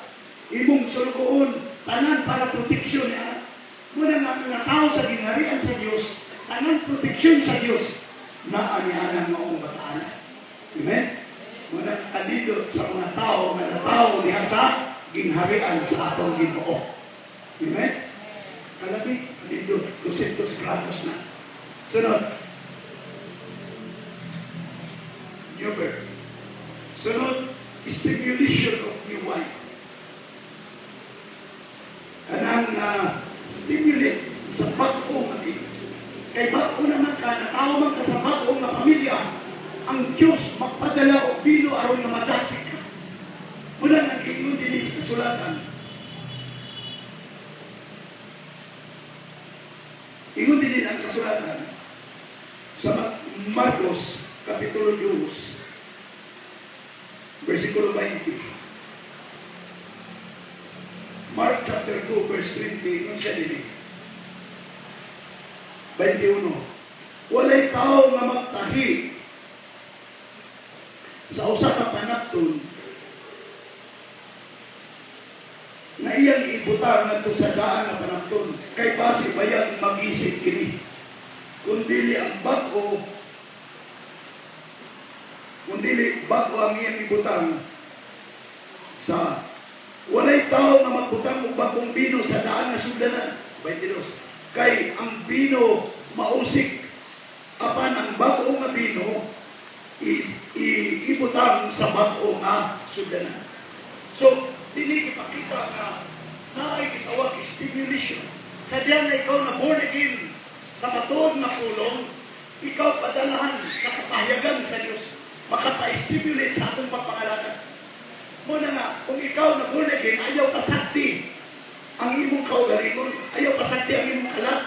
imong sulgoon, tanan para proteksyon niya. Muna nga mga tao sa gingharian sa Diyos, tanan proteksyon sa Diyos, naa niya ang maong bataan. Amen? Muna kanindot sa mga tao nga natao diha sa gingharian sa atong Ginoo. Amen? Kalabi, kanindot, 200 gramos na. Sunod. New birth. Sunod, stimulation of new wine. Kanang stimulate sa bag-o nga bino. Kay bag-o naman ka, natawo man ka sa bag-o nga pamilya, ang Diyos magpadala og bino aron nga madasig ka. Muna nag-ingon din sa kasulatan. Ingon din ang kasulatan sa Marcos, Kapitulo 2, versikulo 20. Mark chapter 2, verse 20, ingon siya din. 21. Walay tao nga magtahi sa usa ka panapton na iyang ibutang ngadto sa daan nga panapton kay basi bayag mag-isip kini kundili ang bag-o, kundili bag-o ang iyang ibutang sa Walay tao nga magbutang og bagong bino sa daan nga sudlanan. 22. Kay ang bino mausik, apan ang bag-o nga bino ibutang sa bag-o nga sudlanan. So, dili ipakita nga naay gitawag stimulation. Sa diyan na ikaw na born again sa matuod nga pulong, ikaw padalahan sa kapahayagan sa Diyos. Makapa-stimulate sa atong pagpangalagad. Muna nga, kung ikaw na born again, ayaw pasakti ang imong kaugalingon, ayaw pasakti ang imong kalat.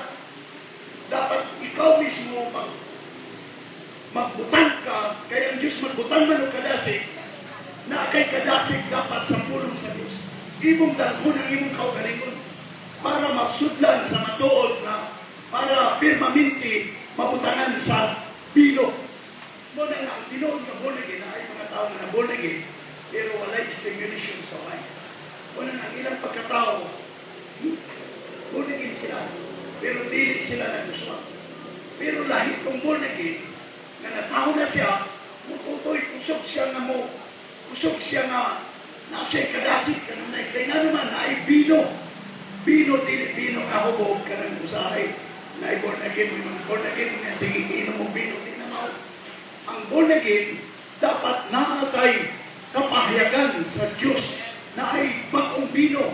Dapat ikaw mismo magbutang ka, kaya ang Diyos magbutang man og kadasig, na kay kadasig dapat sa pulong sa Diyos. Imong dalhon ang imong kaugalingon para masudlan sa matuod na para pirmaminti mabutangan sa bino. Muna nga, ang tinuod nga born again, na ay mga tao nga na born again, pero walay stimulation sa wine. Muna nga, ang ilang pagkatao, born again sila, pero dili sila naguswa. Pero lahi kung born again, nga natawo na siya, mututoy, kusog siya nga mo, kusog siya nga, nasa kadasig, kanunay, kaya nga naman, naay bino. Bino, dili bino nga hubog, kanang usahay, na born again, may mga born again, nga sige, inom mo bino, di na mao. Ang born again, dapat naatay kapahayagan sa Diyos na ay bagong bino,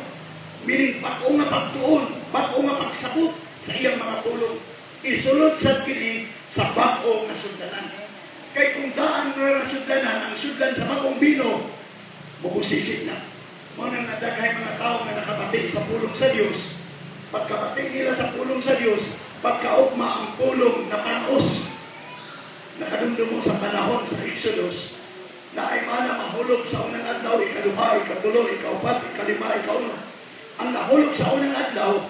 meaning bag-o nga pagtuon, bag-o nga pagsabot sa iyang mga pulong. Isulod sa kini sa bag-o nga sudlanan. Kay kung daan nga sudlanan, ang sudlan sa bagong bino, mubusisi na. Mao nang nadaghay mga tao nga nakabati sa pulong sa Dios. Pagkabati nila sa pulong sa Dios, pagkaugma ang pulong na panaos, nakadumdumo sa panahon sa Exodus, na ay mana mahulog sa unang adlaw, ikaduha, ikatulo, ikaupat, ikalima, ikauno. Ang nahulog sa unang adlaw,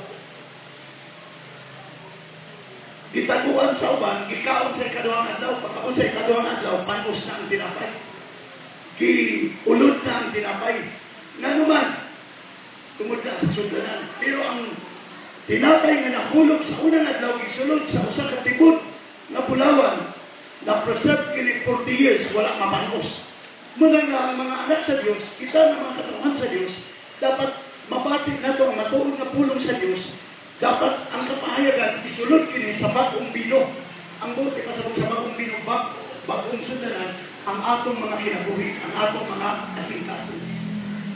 gitaguan sa uban, gikaon sa ikaduhang adlaw, pagkaon sa ikaduhang adlaw, panos na ang tinapay. Giulod na ang tinapay. Nga naman, tungod na sa sudlanan. Pero ang tinapay nga nahulog sa unang adlaw, gisulod sa usa ka tibod nga bulawan, na preserve kini 40 years, wala mapanos. Muna nga ang mga anak sa Dios, kita nga mga katawhan sa Dios, dapat mabati nato ang matuod nga pulong sa Dios, dapat ang kapahayagan isulod kini sa bag-ong bino. Ang buti pasabot sa bag-ong bino, bag-ong sudlanan, ang atong mga kinabuhi, ang atong mga kasing-kasing.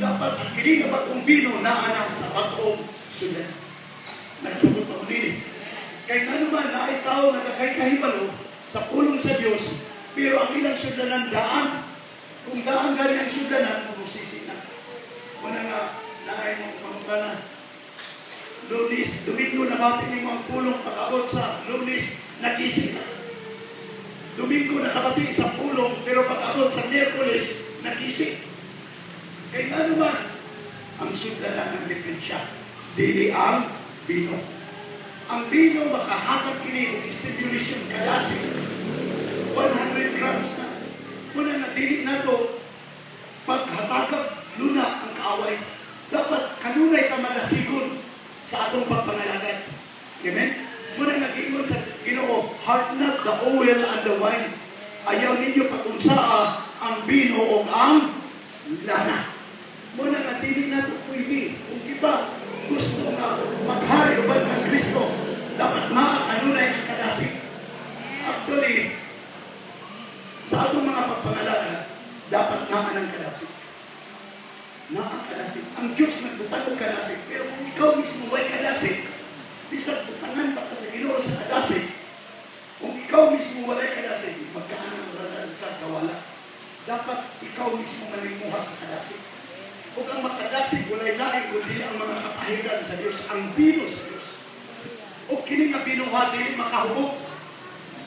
Dapat ang kini nga bag-ong bino naa sa bag-ong sudlanan. Nagsabot pa ko nini. Kay nga naman na ay tao nga nakay kahibalo sa pulong sa Dios, pero ang ilang sudlanan daan. Kung daan gani ang sudlanan, mabusisi na. Wala nga, naay mo pangutana. Lunes, Domingo, nabati nimo ang pulong, pag-abot sa Lunes, nakisi na. Domingo, nakabati sa pulong, pero pag-abot sa Miyerkules, nakisi. Kay nga naman, ang sudlanan ng diferensya, dili ang bino. Ang bino, makahatag kini og stimulation kadasig. 100 grams na. Muna na dili na to paghatagag luna ang kaaway. Dapat kanunay ka madasigon sa atong pagpangalagad. Amen? Muna nag-ingon sa Ginoo, "Heart not the oil and the wine." Ayaw ninyo pagunsaa ang bino o ang lana. Muna nga dili na ito pwede. Kung kita gusto nga maghari uban ang Kristo, dapat maakanunay ang kadasig. Actually, sa atong mga pagpangalagad, dapat naa ng kadasig. Naa kadasig. Ang Diyos nagbutang og kadasig. Pero kung ikaw mismo way kadasig, bisag butangan pa ka sa Ginoo sa kadasig, kung ikaw mismo walay kadasig, magkaanang sa kawala. Dapat ikaw mismo manimuha sa kadasig. Kung ang makadasig, walay lain kundi ang mga kapahigan sa Diyos, ang bino sa Diyos. O kini nga bino ha, dili makahubog.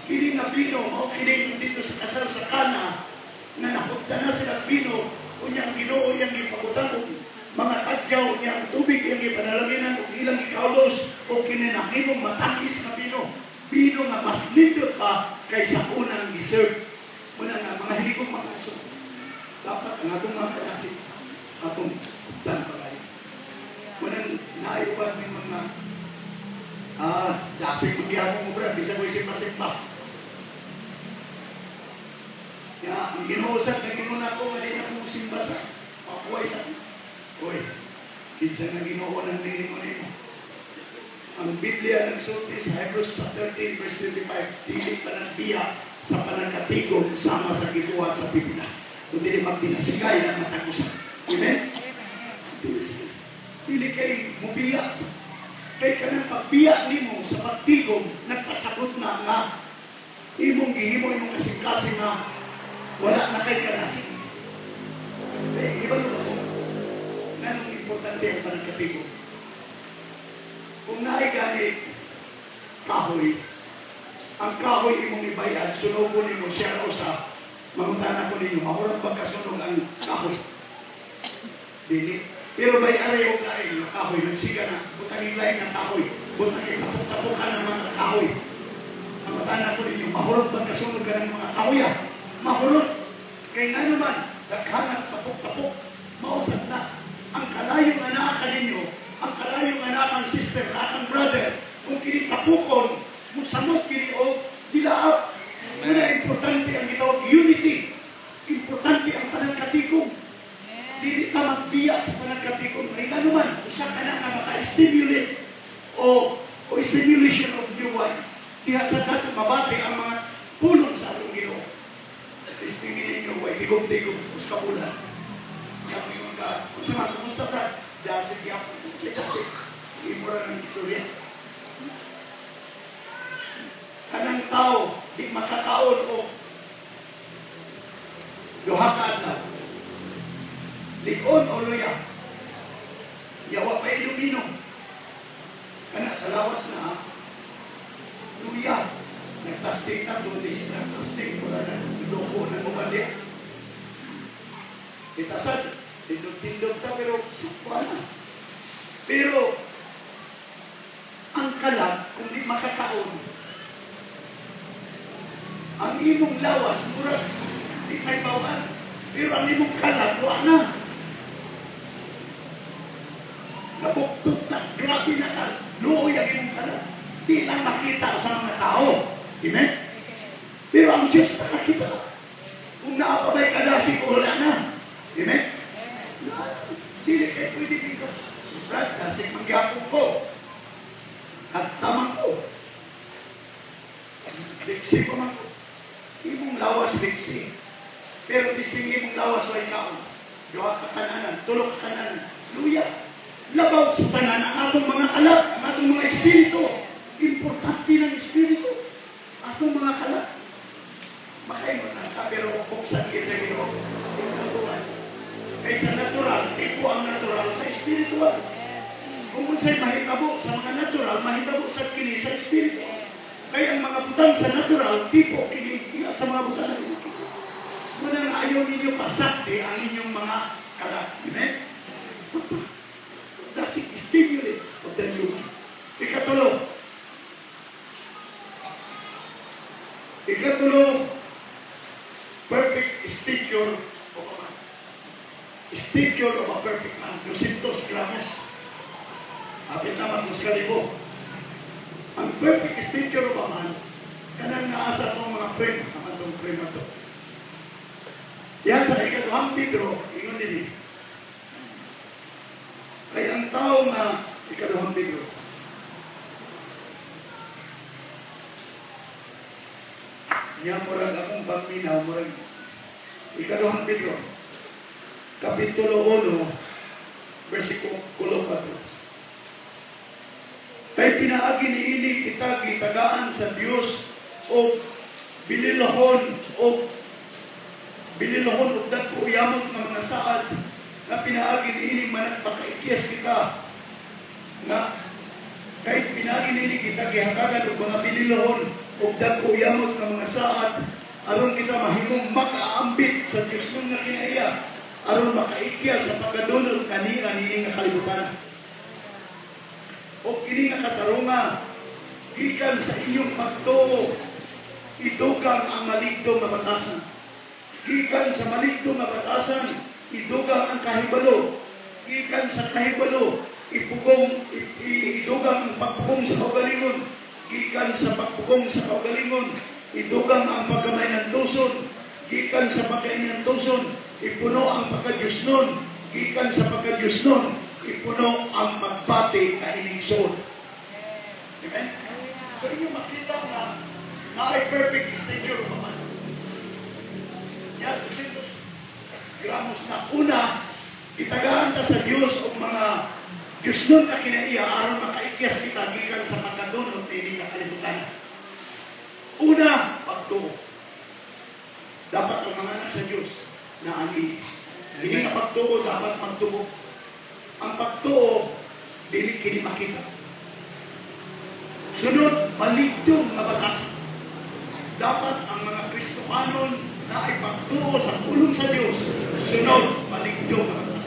Kini nga bino, o kini dito sa kasal sa Kana, na nahugta na sila bino, unya ang Ginoo iyang gipabutang og mga tagyaw niya ang tubig iyang gipanalaginan ug ilang gikaulos o kini nahimong matamis nga bino. Bino nga mas nindot pa kaysa unang giserve. Muna nga mga hiligong mga aso. Dapat ang atong mga kadasig, atong updan pagayo. Muna naayuban ng mga dasig magyapon mo bra, bisa ko isip-isip. Ya, ang Ginoo sa nagingon ako nga di na ko simba sa papuay sa. Uy, kinsa nga Ginoo nang niingon nimo? Ang Biblia nagsulti sa Hebrews chapter 13 verse 25, dili pa nagbiya sa panagkatigom sama sa gibuhat sa pipila, kundi magtinasigay ang matag usa. Amen? Amen. Dili kay mubiya. Kay kanang pagbiya nimo sa pagtigom, nagpasakot na nga imong gihimo imong kasing-kasing nga wala na kay kadasig. Eh, iba ba ko? Nganong importante ang panagkatigom? Kung naay gani kahoy, ang kahoy imong ibayad, sunogon nimo siya o sa mangutana ko ninyo, mahurot ba kasunog ang kahoy? Dili. Pero may aray og lain nga kahoy, nagsiga na, butang lain nga kahoy, butang tapok-tapokan ng mga kahoy. Mangutana ko ninyo, mahurot ba kasunog ka ng mga kahoy, ah? Mahurot. Kay nga naman, daghan ang tapok-tapok, mausap na. Ang kalayo nga naa kaninyo, ang kalayo nga naa kang sister, naa kang brother, kung kini tapukon, musamot kini og dilaab. Muna importante ang gitawag unity. Importante ang panagkatigom. Amen. Dili ta magbiya sa panagkatigom. Kay nga naman, usa ka na nga maka-stimulate o stimulation of new wine. Diha sa dato mabati ang mga pulong sa atong Ginoo. Testingin ninyo, way tigom-tigom, us ka bulan. Siya mo yung ka, kung sa mga kumusta ka, dasig yapon, dasig. Imo ra ng istorya. Kanang tao, di makakaon o duha ka adlaw. Lig-on o luya. Yawa pa inom. Kana sa lawas na, ha? Luya. Nagtasting na, 2 days na, tasting, wala na, loko na uban diya. Itasan, tindog-tindog ta, pero sukwa na. Pero, ang kalag, kung di makakaon, ang imong lawas, murag, di may bawaan. Pero ang imong kalag, wa na. Nabuktot na, grabe na ka, luoy ang imong kalag. Di lang makita sa mga tao. Amen? Pero ang Diyos nakakita. Kung naa pa ba'y kadasig, wala na. Amen? Amen. Dili kay pwede dito. Brad, dasig mangyapon ko. At tamang ko. Liksi ko man ko. Imong lawas liksi. Pero bising imong lawas way kaon. Duha ka kananan, tulo ka kananan. Luya. Labaw sa tanan ang atong mga kalag, ang atong mga espiritu. Importante ng espiritu. Atong mga kalag. Makaingon na ka, pero buksan kita Ginoo. Ikaw. Kay sa natural, tipo ang natural sa espiritual. Kung unsay mahitabo sa mga natural, mahitabo sa kini sa espiritu. Kaya ang mga butang sa natural, tipo kini sa mga butang sa espiritu. Muna nga ayaw ninyo pasakti ang inyong mga kalag. Amen? That's it, stimulate of the new. Ikatulo. Ikatulo, perfect stature of a man. Stature of a perfect man. 200 gramos. Hapit na mag-2,000. Ang perfect stature of a man, kanang naa sa itong mga frame, ang atong frame ato. Yan sa ikaduhang Pedro, ingon din. Kay ang tao nga ikaduhang Pedro, niya murag akong pagminaw, murag ikaduhang Pedro, Kapitulo 1, versikulo 4. Kay pinaagi ni ini kita gitagaan sa Dios og bililahon og dagko yamot nga mga saad na pinaagi ni ini managpakaikyas kita nga kay pinaagi ni ini kita gihatagan og mga bililahon og dagko yamot nga mga saad aron kita mahimong makaambit sa Dios nga kinaiya aron makaikya sa pagkadunot kaniya niini nga kalibutan. O kini nga katarunga gikan sa inyong pagtuo idugang ang maligto nga batasan. Gikan sa maligto nga batasan idugang ang kahibalo. Gikan sa kahibalo ipugong idugang ang pagpugong sa kaugalingon. Gikan sa pagpugong sa kaugalingon idugang ang pagkamay ng tuson. Gikan sa pagkain ng tuson ipuno ang pagkadyusnon. Gikan sa pagka-Diyosnon, ipuno ang pagbati na inigsoon. Amen? So inyo makita nga naay perfect stature pa man. Yan, 200 gramos na. Una, itagaan ta sa Diyos og mga Diyosnon na kinaiya aron makaikyas kita gikan sa pagkadunot niini nga kalibutan. Una, pagtuo. Dapat ang mga anak sa Diyos na ang ini nga pagtuo dapat magtuo. Ang pagtuo, dili kini makita. Sunod, maligtong nga batas. Dapat ang mga Kristohanon na ay pagtuo sa pulong sa Diyos. Sunod, maligtong nga batas.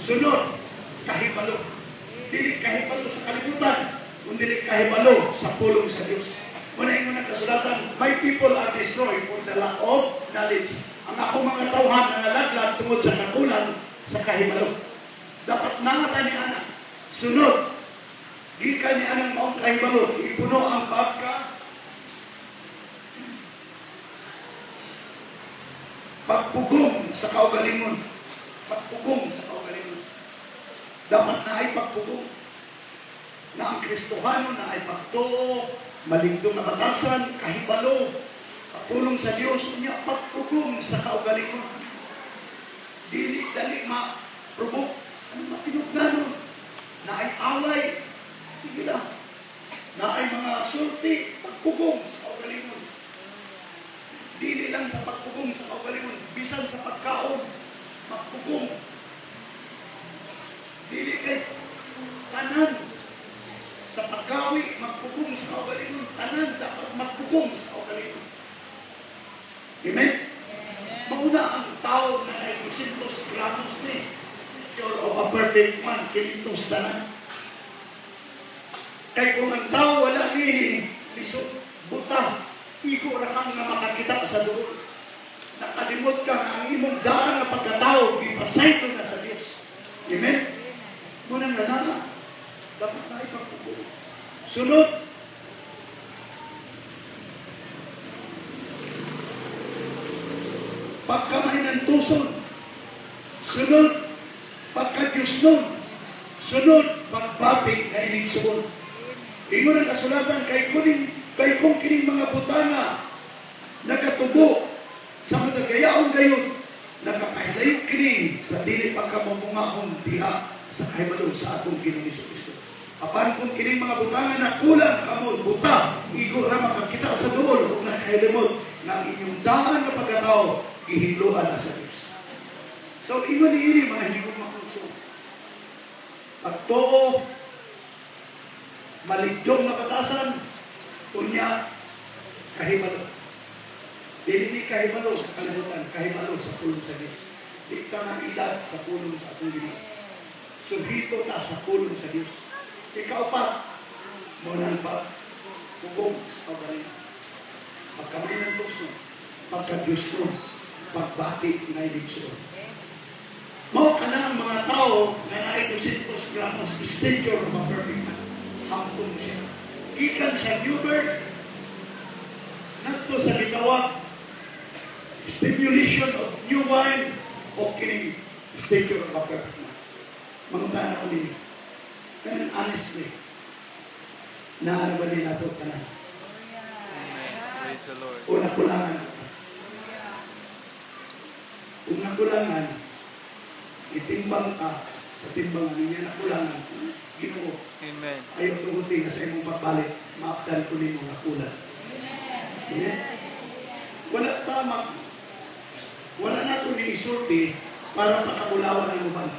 Sunod, kahibalo. Dili kahibalo sa kalibutan, kundi dili kahibalo sa pulong sa Diyos. Muna ingon ang kasulatan, "My people are destroyed for the lack of knowledge." Ang ako mga tawhan na nalaglag tungod sa kakulang sa kahibalo. Dapat nangata ni ana. Sunod, gikan ni anang maong kahibalo, ipuno ang pagpugong sa kaugalingon. Pagpugong sa kaugalingon. Dapat na ay pagpugong. Na ang Kristohano na ay pagtuo, maligdong na batasan, kahibalo, pagpulong sa Diyos, unya pagpugong sa kaugalingon. Dili dali ma-provoke. Ano matinugnanon? Na ay away, sige lang. Na ay mga sulti, pagpugong sa kaugalingon. Dili lang sa pagpugong sa kaugalingon, bisan sa pagkaon, magpugong. Dili kay tanan sa paggawi, magpugong sa kaugalingon. Tanan dapat magpugong sa kaugalingon. Amen? Mauna ang tao na ay 200 gramos ni stature of a perfect man, kinintos tanan. Kay kung ang tao wala ni lisod, buta, igo ra kang nga makakita sa duol. Nakalimot ka nga ang imong daan nga pagkatao, gipasaylo na sa Dios. Amen? Muna nga na, dapat na ipagpugong. Sunod, pagkamahinantuson. Sunod, pagka-Diyosnon. Sunod, pagbati na inigsuon. Ingon ang kasulatan, kay kung kining mga butana nagatubo sa mga gayaon gayon, nagkapahilayo kini sa dili pagkamamungahon diha sa kahibalo sa atong Ginoong Kristo. Apan kung kining mga butanga na kulang kamo, buta, igo ra makakita sa duol ug nakahilimot nga ang inyong daan nga pagkatao gihinloan na sa Dios. So ingon niini, mga hinigugma kong. Pagtuo, maligdong nga batasan, unya kahibalo. Dili ni kahibalo sa kalibutan, kahibalo sa pulong sa Dios. Di ka nang edad sa pulong sa atong Ginoo. Suhito ta sa pulong sa Dios. Ikaw pa, mo nang pa, pugong sa kaugalingon. Pagkamay ng tukso, pagka-Diyos mo, pagbati na ibig. Mao kana ang mga tao na naay 200 gramos stature of a perfect man. Hampon siya. Gikan sa new birth, ngadto sa gitawag stimulation of new wine o kining stature of a perfect man. Mangutana ko ninyo. Kanang honestly, naa ba ni nato tanan? Amen. Praise the Lord. O nakulangan? Kung nakulangan, itimbang ka sa timbangan niya nakulangan. Ginoo, Amen. ayaw tuguti nga sa imong pagbalik, maapdan ko nimo nga kulang. Amen? Wala ta wala nato ni isulti para pakabulawan ang uban.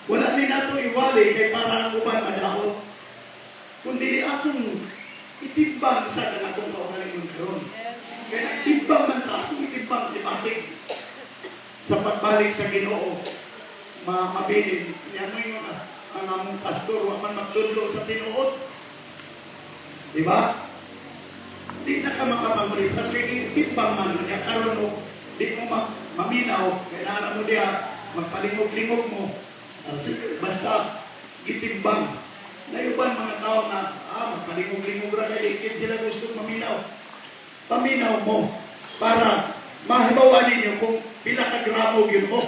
Wala ni nato iwali kay para ang uban madaot. Kundi atong itimbang sa atong kaugalingon karon. Kaya nagtimbang man ta, atong itimbang di basig sa pagbalik sa Ginoo, mabilin. Yan mo yung ang among pastor, wa man magtudlo sa tinuod. Di ba? Di na ka makapagmuli. Kasi timbang man niya karon mo, di mo maminaw, kailangan mo diya, magpalingog-lingog mo. Sige, basta gitimbang. Nayuban mga tao na, magpalingog-lingog ra kay di sila gusto maminaw. Paminaw mo para mahibawan ninyo kung pila ka gramo gyud mo.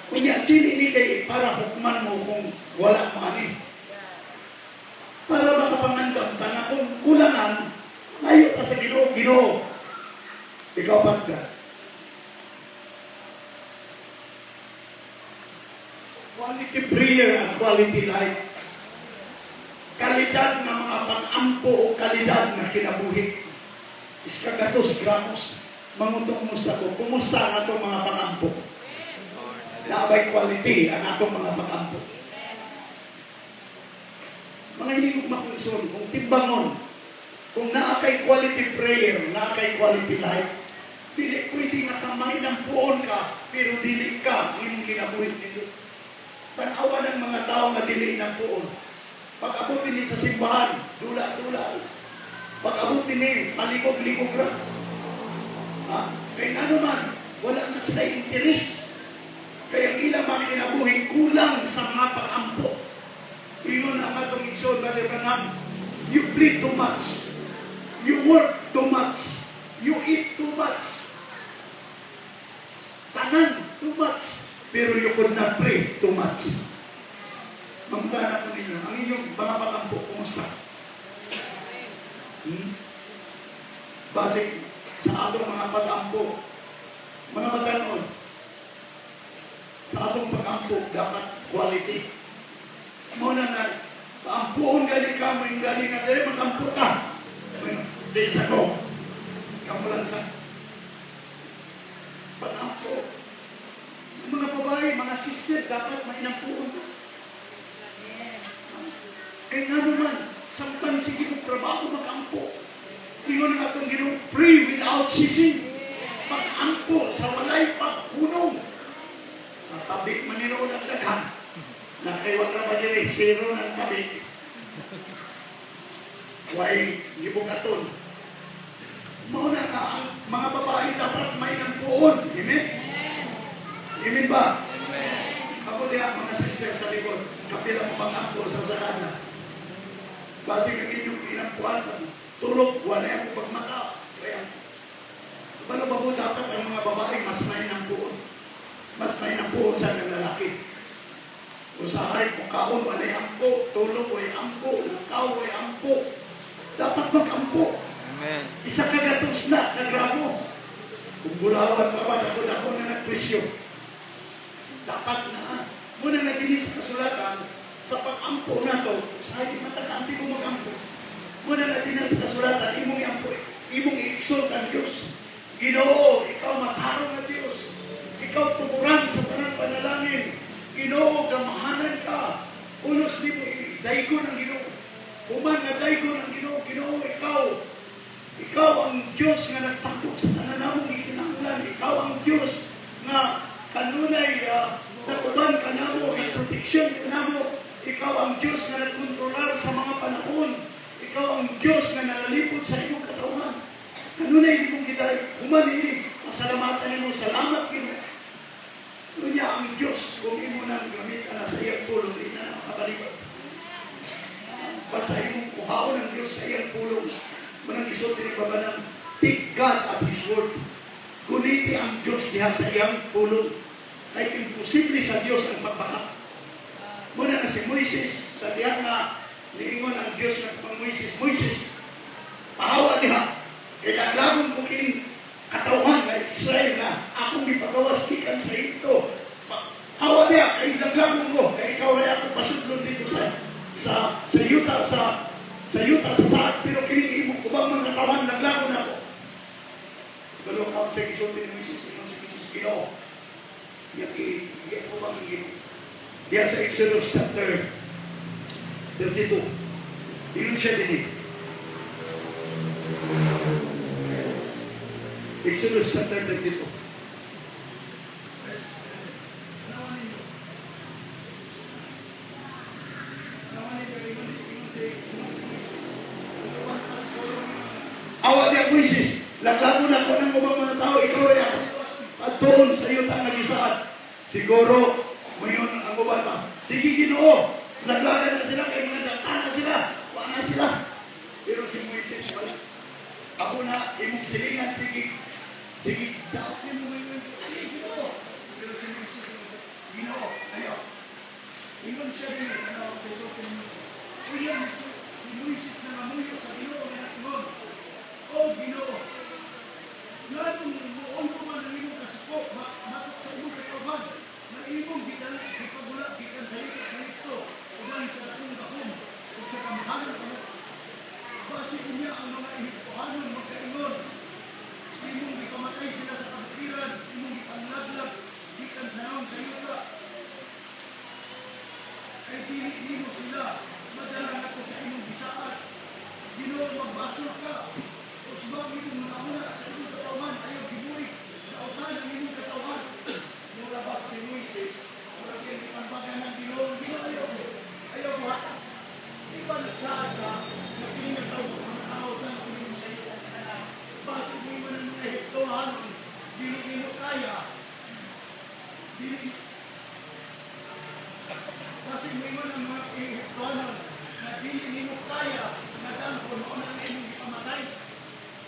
Kunya, dili ni kay para hukman mo kung wala mo ani. Para makapangandam ka na kung kulangan, layo ka sa Ginoo, Ginoo. Ikaw pa ka. Quality prayer and quality life. Kalidad ng mga pag-ampo o kalidad na kinabuhi. Iskagatos gramos. Mangutong musta ko. Kumusta ang atong mga pag-ampo? Lord. Naabay quality ang atong mga pag-ampo. Mga hinigugma kong igsoon, kung timbangon, kung naa kay quality prayer, naa kay quality life, dili pwede nga kamay ng puon ka, pero dili ka ang imong kinabuhi nito. Tanawa ng mga tao nga dili ng puon. Pag-abot nini sa simbahan, dula-dula. Pag-abot nini, palikog-likog ra. Ha? Kaya ano man, wala na sila interes. Kaya ang ilang mga kinabuhi kulang sa mga pag-ampo. Ingon ang atong igsoon, Brother Branham, you pray too much. You work too much. You eat too much. Tanan, too much. Pero you could not pray too much. Mangutana ko ninyo, ang inyong mga pag-ampo, kumusta? Base sa atong mga pag-ampo, mga batanon, sa atong pag-ampo, dapat quality. Muna na, paampuon gali ka, mo yung gali nga, dali mag-ampo ka. Di sa ko. Kamu lang sa pag-ampo. Ang mga babae, mga sister, dapat mainampuon ka. Kaya nga naman, samtang sige mong trabaho, mag-ampo. Ingon ang atong Ginoo, pray without ceasing. Mag-ampo sa walay paghunong. Matabik man nino ang daghan. Nakaiwat ra ba diri, zero ng tabik. Way gibugaton. Mao na nga ang mga babae dapat may nampuon. Amen? Amen ba? Amen. Ako diha mga sister sa likod, kapila mo pang-ampo sa sakana. Base kang inyong inampuan, tulog, wala yung pagmata. Kaya, balo ba po dapat ang mga babae mas may nampuon? Mas may nampuon sa ng lalaki. Usahay, mukaon, walay ampo, tulog, walay ampo, lakaw, walay ampo. Dapat mag-ampo. Amen. Isa ka gatos na, nagramo. Kung bulawan pa ba, dako-dako na nagpresyo. Dapat na. Muna na dini sa kasulatan, sa pag-ampo na to, sa di matakanti ko mag-ampo. Muna na din sa kasulatan, imong iampo, imong i-exalt ang Diyos. Ginoo, ikaw matarong na Diyos. Ikaw tuburan sa tanang panalangin. Ginoo, gamahanan ka. Ulos nimo, daygon ang Ginoo. Human na daygon ang Ginoo, Ginoo, ikaw. Ikaw ang Diyos nga nagtakok sa tanan namong gikinahanglan. Ikaw ang Diyos nga kanunay nakuban kanamo, proteksyon kanamo. Ikaw ang Diyos nga nagkontrolar sa mga panahon. Ikaw ang Diyos nga nalalipot sa imong katawhan. Kanunay di mong kita human ini, pasalamatan nimo, salamat Ginoo. Unya ang Diyos kung imo nang gamitan na sa iyang pulong, di na makabalikat. Basta imong kuhaon ang Diyos sa iyang pulong, manang isulti ni Baba ng take God at His word. Guniti ang Diyos diha sa iyang pulong. Kay imposible sa Diyos ang pagbaka. Muna na si Moises, sa diha nga niingon ang Diyos ng pang Moises, Moises, pahawa diha. Kay laglagon ko kining katawhan nga Israel na akong gipagawas gikan sa Egypto. Hawa diha, kay laglagon ko, kay ikaw ay ako pasudlon dito sa yuta sa yuta sa saad, pero kining imong ubang mga katawhan laglagon ako. Pero ka sa gisulti ni Moises, ingon si Moises, Ginoo. Yaki, iya ko bang Ginoo. Diya sa Exodus chapter 32. Ingon siya din eh. Exodus chapter 32. Verse, awa niya Moises, laglago na ko ng ubang mga tao, ikaw ay ako at doon sa iyo tang nagisaad. Siguro, ngayon ang uban pa. Sige Ginoo, laglagan na sila, kay mga data na sila, wala na sila. Pero si Moises, wala. Ako na, imong silingan, sige, sige, daot niyo mo ngayon, sige Ginoo. Pero si Moises, Ingon siya din, ano, sa isulti ni Moises. Uyan si Moises na ngamuyo sa Ginoo nga nag-ingon, "O Ginoo, nganong muon ko man ang imong kasuko matok sa imong katawhan na imong gidala gipagula gikan sa yuta sa Ehipto uban sa dakong gahom ug sa kamahalan kamot? Basi unya ang mga Ehiptohanon magkaingon, imong gipamatay sila sa kabukiran, imong gipanglaglag gikan sa nawong sa yuta. Kay dili nimo sila madala ngadto sa imong gisaad. Ginoo, magbasol ka. Usbang imong mga sa imong katawhan, ayaw gibulig, dautan ang imong katawhan." Mura ba si Moises, mura kay gipanbagan ng Ginoo, "Ginoo, ayaw ko, ayaw ko hatag. Di ba nagsaad ka na kini nga tao, mga tao na kini sa iyo sa kanan? Basi mo man ang mga Ehiptohanon, dili nimo kaya, dili. Basi mo man ang mga Ehiptohanon na dili nimo kaya nga dalhon, mao na ang imong gipamatay."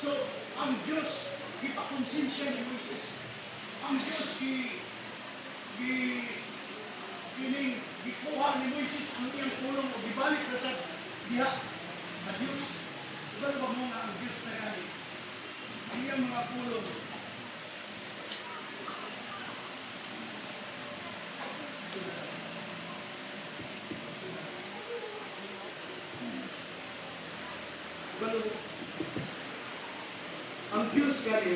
So, ang Diyos gipakonsensya ni Moises. Ang Diyos gi gi kining gikuha ni Moises ang iyang pulong o gibalik na sa diha sa Diyos. Ibalo ba mo nga ang Diyos na gani, ang iyang mga pulong, Ibalo ang Diyos gani,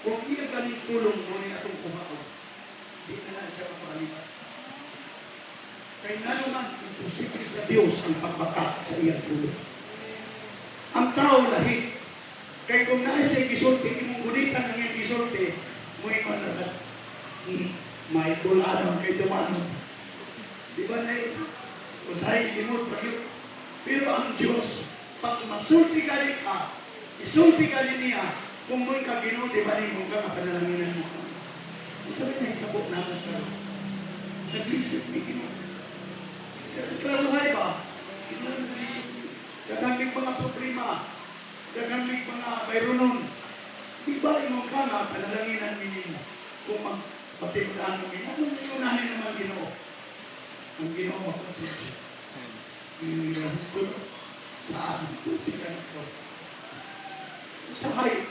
kung iya ganing pulong mo ni atong kuhaon, di na na siya mapakalipat. Kay nga naman, imposible sa Diyos ang pagbaka sa iyang pulong. Ang tao lahi. Kay kung naa siya gisulti, imong gunitan ang iyang gisulti, muingon na sa, may tulanon kay dumanon. Di ba na usahay limot pa yun. Pero ang Diyos, pag masulti ka rin ka, isulti ka rin niya, kung mo'y ka Ginoo, di ba nimo ka kapanalanginan mo ka. Sabi na hikabo naman ka. Naglisod ni Ginoo. Klaro ba? Ginoo naglisod ni. Daghang may mga problema. Daghang may mga bayronon. Di ba imong ka nga panalanginan ninyo kung magpatimulaan mo ninyo? Anong iunahin naman Ginoo? Ang Ginoo makonsensya. Yung sa amin, sila ko. Usahay,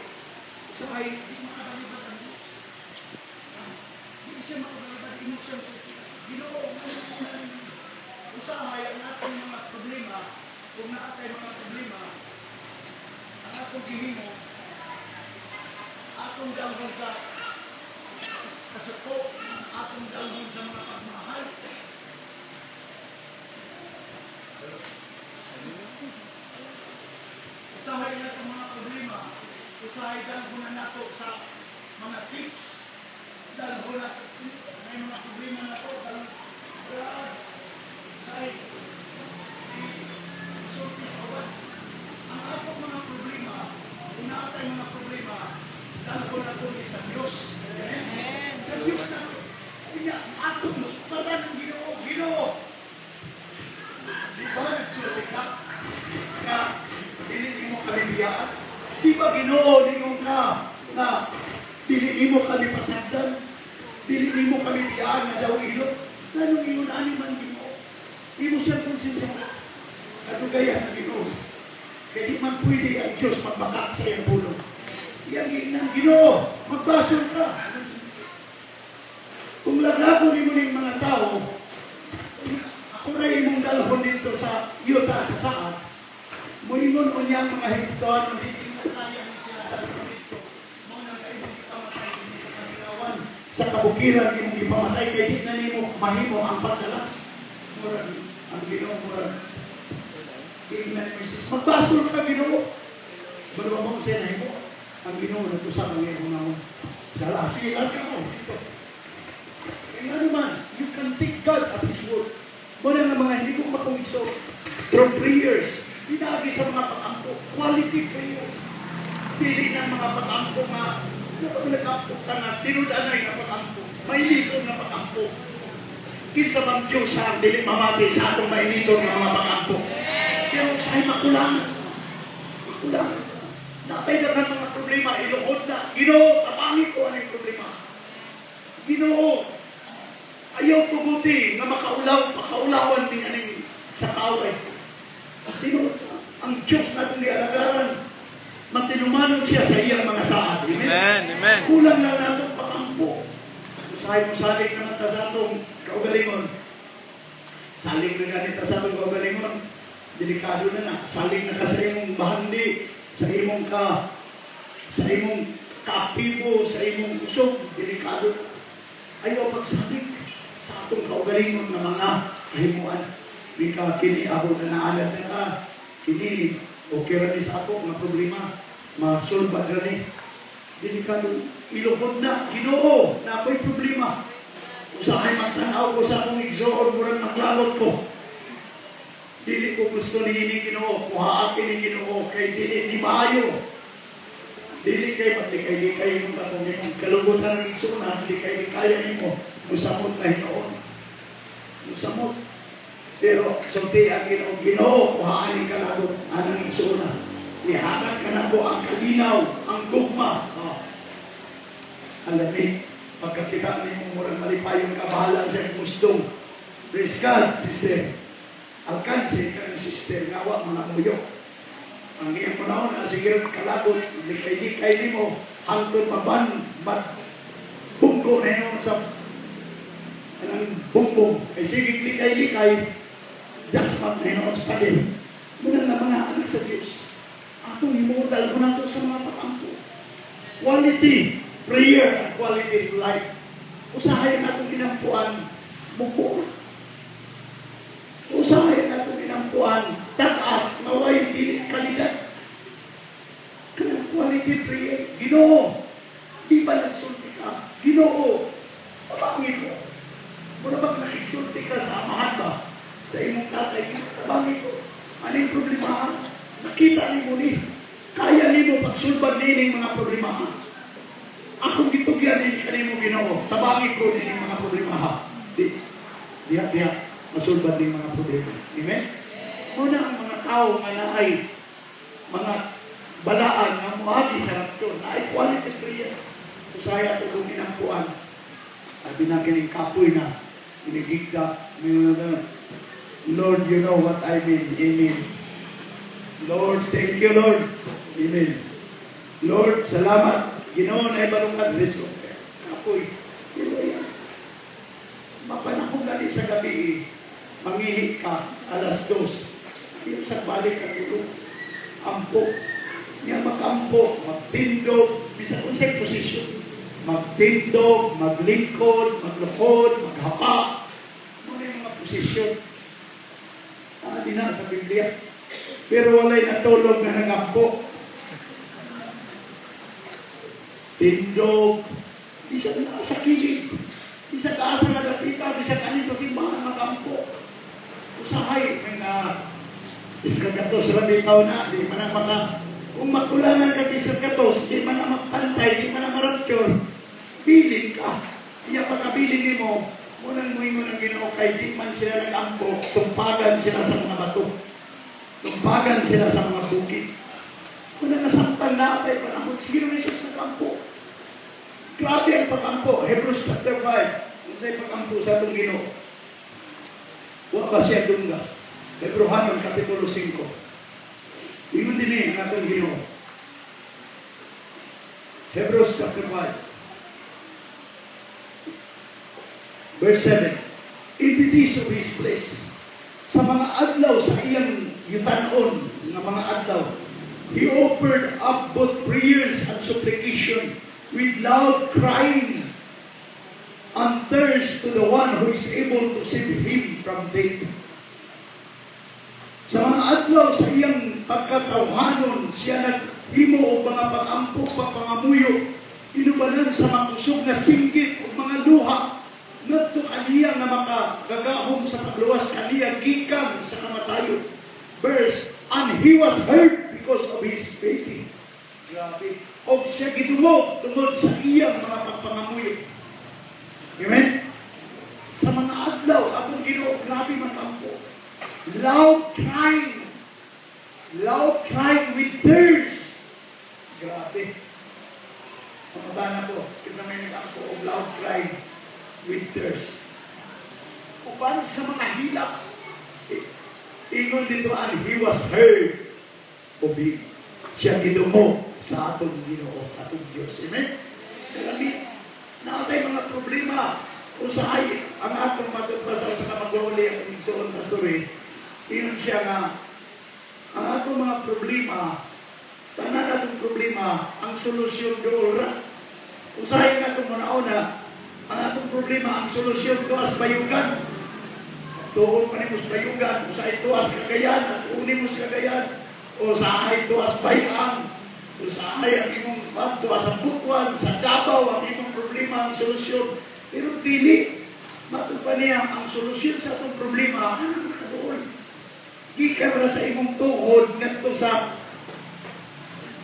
usahay, di makabalibad ang Diyos. Di siya makabalibad, imo siyang Ginoo, usahay ang atong mga problema, kung naa tay mga problema, ang atong gihimo, atong dalhon sa kasuko, atong dalhon sa mga pagmamahal. Usahay na sa mga problema, usahay dalhon na nato sa mga tips, dalhon na may mga problema na to, dalhon, usahay, isulti sa uban. Ang atong mga problema, kung naa tay mga problema, dalhon na to sa Diyos. Amen. Sa Diyos na to. Kanya, atong para ng Ginoo, Ginoo. Di ba nagsulti ka nga dili nimo kami biyaan? Di ba Ginoo ningon ka na dili nimo kami pasagdan? Dili nimo kami biyaan nga daw ilot? Nganong ingon ani man, Ginoo? Imo siyang konsensya. Kadugayan ang Ginoo. Kaya di man pwede ang Diyos magbaka sa iyang pulong. Iyang giingnan, "Ginoo, magbasol ka." Kung laglagon nimo ning mga tao, ako na imong dalhon dito sa yuta sa saad, muingon unya ang mga Ehiptohanon, dili sa kaya ni sila dalhon dito. Mao na nga imong gipamatay dinhi sa kamingawan. Sa kabukiran imong gipamatay kay di na nimo mahimo ang pagdala. Murag ang Ginoo, murag giingnan ni Moises, "Magbasol ka, Ginoo." Pero mo siya nahimo. Ang Ginoo nag-usap ang iyang mga dala. Sige, larga mo dito. Kaya naman, you can take God at His word. Muna nga mga hindi ko matungso. Through prayers, pinaagi sa mga pag-ampo, quality prayers. Dili ng mga pag-ampo nga, kapag nag-ampo ka nga, tinud-anay nga pag-ampo, mainiton nga pag-ampo. Kinsa bang Diyos ang dili mamati sa atong mainiton nga mga pag-ampo? Pero sa'y makulangan. Makulangan. Napay daghan mga problema, iluhod na. Ginoo, tabangi ko anong problema. Ginoo, Ayaw tuguti nga makaulaw, makaulawan ni aning sa kaaway. Tinuod, ang Diyos natong gialagaran, matinumanon siya sa iyang mga saad. Amen? Amen. Amen. Kulang lang nato pakampo. Usahay mo salig naman ta sa atong kaugalingon. Salig na ganit ta sa atong kaugalingon. Delikado na na. Salig na ka sa imong bahandi, sa imong kaaktibo, sa imong usog, delikado. Ayaw pagsalig sa atong kaugalingon nga mga kahimuan. Di ka kini ako na naalat na ka. Kini, okay ra ni sa ako nga problema. Masulbad ra ni. Delikado. Iluhod na, Ginoo, na ako'y problema. Usahay magtanaw ko sa akong igsoon, murag maglagot ko. Dili ko gusto ni ini, Ginoo, kuhaa kini, Ginoo, kay dili ni maayo. Dili kay pati kay di kayo mong katong imong kalugutan ng igsoon, di kay di kaya nimo, musamot na hinuon. Musamot. Pero sulti ang Ginoo, "Ginoo, kuhaan ni kalagot, anang igsoon. Ihatag ka na po ang kalinaw, ang gugma." Oh. Alam pagkakita ni mo, murag malipayon ka, bahala sa musdong. Praise God, sister. Alkanse ka ng sister, nga wa mga muyo. Ang iyang panahon na sige kalabot, likay-likay nimo, hangtod maban, mat, bungko na yun sa anang bumbong. Kay sige likay-likay, dasmat na yun sa pader. Muna na mga anak sa Diyos. Atong imodal ko nato sa mga pakampo. Quality prayer and quality life. Usahay natong ginampuan, muko. Usahay natong ginampuan, taas, naway dili kalidad. Kanang quality prayer. Ginoo, di ba nagsulti ka? Ginoo, pabangit mo. Mura bang nakigsulti ka sa amahan ba? Sa imong tatay, pabangit ko. Anong problema? Nakita ni mo ni. Kaya nimo pagsulbad nining mga problema. Akong gitugyan ni kanimo, Ginoo. Tabangi ko nining mga problema. Di, diha diha masulbad ning mga problema. Amen? Muna ang mga tao nga naay mga balaan nga moagi sa rapture, naay quality prayer. Usaya ato kung ginampuan. Sabi na kining kapoy na inigigda, "Lord, you know what I mean." Amen. Lord, thank you, Lord. Amen. Lord, salamat. Ginoo na ibalong Let's go. Kapoy. Pero yan. Mapanahon gani sa gabi, eh. Mangihi ka, 2:00. Yung sa balik ka tulog. Ampo. Niya makampo, magtindog, bisan unsay posisyon. Magtindog, maglingkod, maglukod, maghapa. Muna yung mga posisyon. Ah, di na sa Biblia. Pero walay natulog na nagampo. Tindog, bisan na sa kilid, bisan ka asa nga dapita, bisan ani sa simbahan magampo. Usahay, mga 14 ra bitaw na, di man na maka, kung makulangan ka 14, di man na magpantay, di man na marapture, bilin ka. Iya pagkabilin nimo, munang muingon ang Ginoo kay di man sila nag-ampo, tumpagan sila sa mga bato. Tumpagan sila sa mga bukid. Muna nasamtan na kay panahon, sige na Jesus nag-ampo. Grabe ang pag-ampo. Hebrews chapter 5. Unsay pag-ampo sa atong Ginoo? Wa ba siya dungga? Hebrehanon Kapitulo 5. Ingon din ang atong Ginoo. Hebrews chapter 5. Verse 7. In the days of his flesh, sa mga adlaw sa iyang yutanon nga mga adlaw, he offered up both prayers and supplication with loud crying and tears to the one who is able to save him from death. Sa mga adlaw sa iyang pagkatawhanon, siya naghimo og mga pang-ampo, pagpangamuyo, inubanan sa makusog nga singgit ug mga luha ngadto kaniya nga makagagahom sa pagluwas kaniya gikan sa kamatayon. Verse, and he was heard because of his faith. Grabe. Og siya gidungog tungod sa iyang mga pagpangamuyo. Amen? Sa mga adlaw, atong Ginoo, grabe matampo. Loud crying. Loud crying with tears. Grabe. Mga bana ko, kita may nag-ampo og loud crying with tears. Uban sa mga hilak. Ingon dito, and he was heard of Him. Siya gidungog sa atong Ginoo, sa atong Diyos. Amen? Kalami, naa tay mga problema. Usahay, ang atong matutbasa sa kamag-uli ang igsoon na story, ingon siya nga, ang atong mga problema, tanan atong problema, ang solusyon dool ra. Usahay nga itong una, ang atong problema, ang solusyon tuas bayugan. Tuon pa nimo sa bayugan, usahay tuas Cagayan, at uni mo sa Cagayan, usahay tuas Bayang, usahay ang imong tuas sa Butuan, sa Davao, ang imong problema, ang solusyon. Pero dili, matod pa niya, ang solusyon sa atong problema, ano na kadool? Gikan ra sa imong tuhod ngadto sa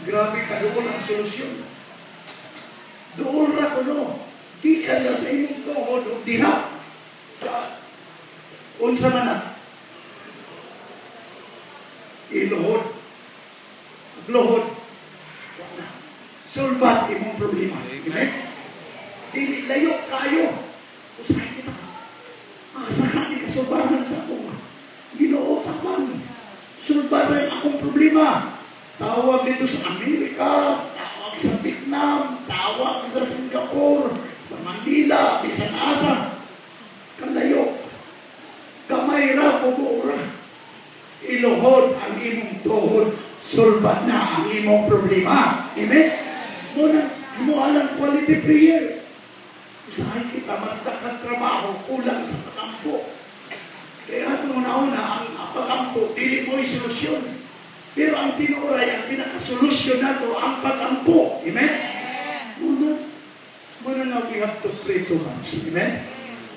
grabe kaduol ang solusyon. Duol ra kuno. Gikan ra sa imong tuhod ug diha. Sa unsa man na? Iluhod. Luhod. Wala. Sulbat imong problema. Amen? Dili layo kayo. Usahay kita. Asa ka ni kasulbaran sa akong Ginoo taman. Sulbaran akong problema. Tawag dito sa Amerika, tawag sa Vietnam, tawag sa Singapore, sa Manila, bisan asa. Kalayo. Gamay ra, pugo ra. Iluhod ang imong tuhod, sulbat na ang imong problema. Amen? Muna, mo alang quality prayer. Usahay kita, mas daghang trabaho, kulang sa pagampo. Kaya itong una-una, ang pagampo, dili mo solusyon. Pero ang tinuoray, ang pinakasolusyon nato, ang pagampo. Amen? Muna, muna na we have to pray too much. Amen?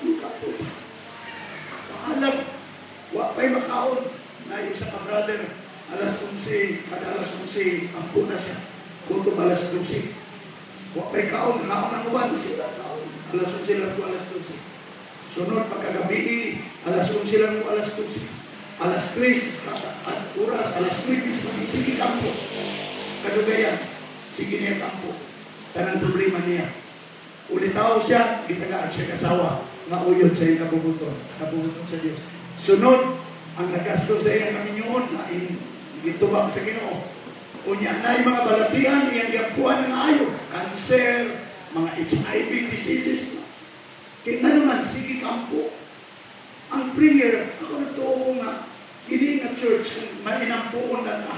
Mukampo pa. Paalam, wa pa'y makaon. Na isa ka brother, alas 11, kada alas 11, ampo na siya. Gutom alas 12. Wa pa'y kaon, kaon ang uban, sila kaon. Alas 11 lang ko alas 12. Sunod pagkagabi, alas 11 lang ko alas 12. Alas 3, at oras, alas 9, sige kampo. Kadugayan, sige niya kampo. Tanang problema niya. Ulitaw siya, gitagaan siya kasawa, nga uyod sa iyang kabubuton, kabubuton sa Diyos. Sunod, ang nagasto sa iyang kaminyoon, na gitubang sa Ginoo. Unya na mga balatian, iyang giampuan ng ayo, cancer, mga HIV diseases. Kaya nga naman, sige kampo. Ang prayer, ako nagtuo ko nga, kini nga church, kung mainampuon na na,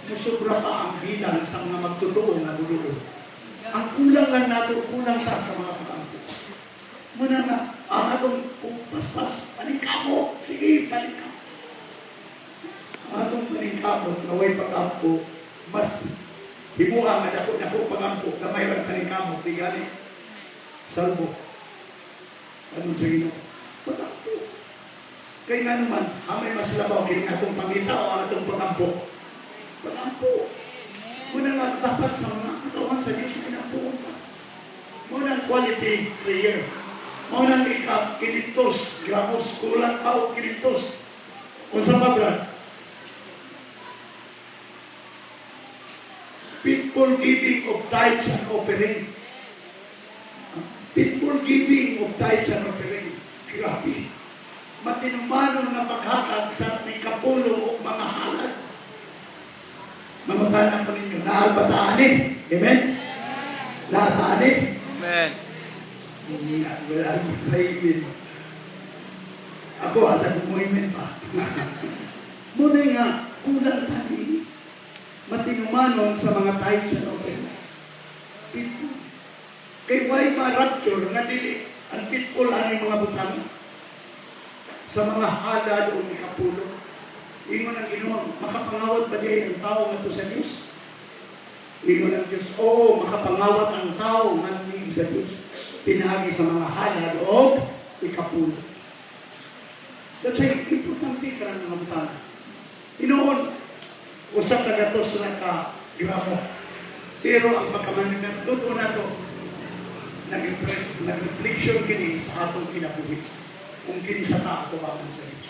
musobra pa ang bilang sa mga magtotoo nga dulo. Ang kulang lang nato, kulang sa mga pag-ampo. Muna nga, ang atong paspas, paningkamot, sige, paningkamot. Ang atong paningkamot, nga way pag-ampo, mas himuha nga dako dako pag-ampo, gamay lang paningkamot, di gani, salbo. Ano sa Ginoo? Pag-ampo. Kaya nga naman, amay mas labaw kini atong pangita o ang atong pag-ampo. Pag-ampo. Muna nga dapat sa mga katawan sa Diyos ay nampuon ka. Muna ang quality prayer. Muna ang ika, 500 gramos, kulang pa o 500. Unsa pa, Brad? Faithful giving of tithes and offering. Faithful giving of tithes and offering. Grabe. Matinumanon nga paghatag sa ikapulo o mga halad. Mamatanan ko ninyo, naalbataan eh. Amen? Naataan eh. Amen. Hindi nga, wala akong paibin. Ako, asa kumuhimin pa. Muna nga, kulang tani. Matinumanon sa mga tithes and offering. Faithful. Kay why ma-rapture nga dili ang faithful ang mga butang sa mga halad o ikapulo. Ingon ang Ginoo, makapangawat ba diay ang tao ngadto sa Dios? Ingon ang Dios, oo, makapangawat ang tao ngadto sa Dios pinaagi sa mga halad o ikapulo. That's why importante ka ng mga butang. Inoon, usa ka gatos na ka gramo. Pero ang pagkamanag totoo na to, nag-reflection kini sa atong kinabuhi. Kung kini sa tao tubangan sa Diyos.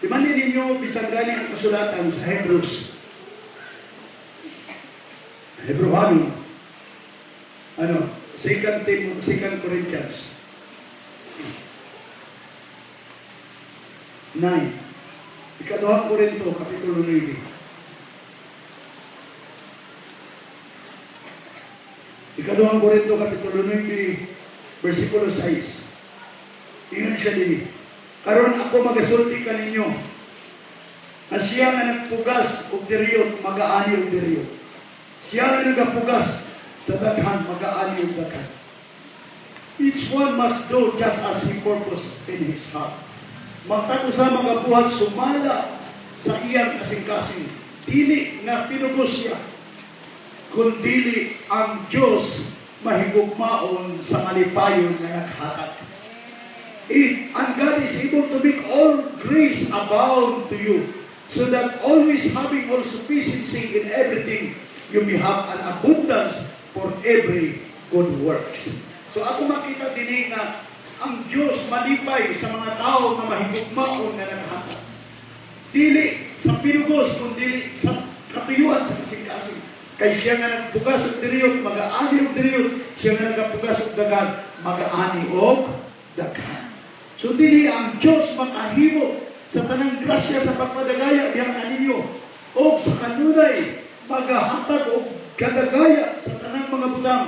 Di man ninyo bisan gani ang kasulatan sa Hebrews. Hebrew ano? Second Corinthians. 9. Ikaduhang Korinto, Kapitulo 9. Ikaduhang Korinto, Kapitulo 9, versikulo 6. Ingon siya diri. "Karon ako magasulti kaninyo. Nga siya nga nagpugas og diriyot, magaani og diriyot. Siya nga nagapugas sa daghan, magaani og daghan. Each one must do just as he purposed in his heart." Matag usa magabuhat sumala sa iyang kasing-kasing. Dili nga pinugos siya, kundili ang Diyos mahigugmaon sa malipayon nga naghatag. If, "And God is able to make all grace abound to you, so that always having all sufficiency in everything, you may have an abundance for every good works." So ako makita dinhi nga ang Diyos malipay sa mga tao nga mahigugmaon nga naghatag. Dili sa pinugos, kundi sa katuyuan sa kasing-kasing. Kay siya nga nagpugas og diriyot, magaani og diriyot. Siya nga nagapugas og daghan, magaani og daghan. So dili ang Diyos makahimo sa tanang grasya sa pagpadagaya diha kaninyo o sa kanunay magahatag og kadagaya sa tanang mga butang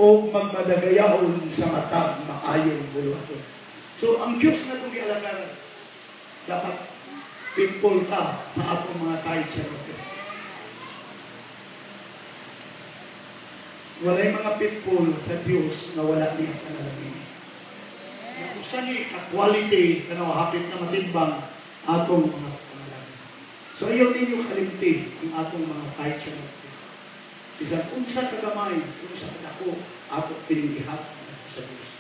o magmadagayaon sa matag maayong buluhaton. So ang Diyos na itong gialagaran, dapat faithful ka sa atong mga tithes and offering. Walay mga faithful sa Diyos na wala niya panalangin. Na usa ni ka-quality na hapit na matimbang atong mga panalangin. So ayaw ninyo kalimti ang atong mga tithes and offering. Bisan unsa kagamay, unsa kadako, ato pinilihat sa Diyos.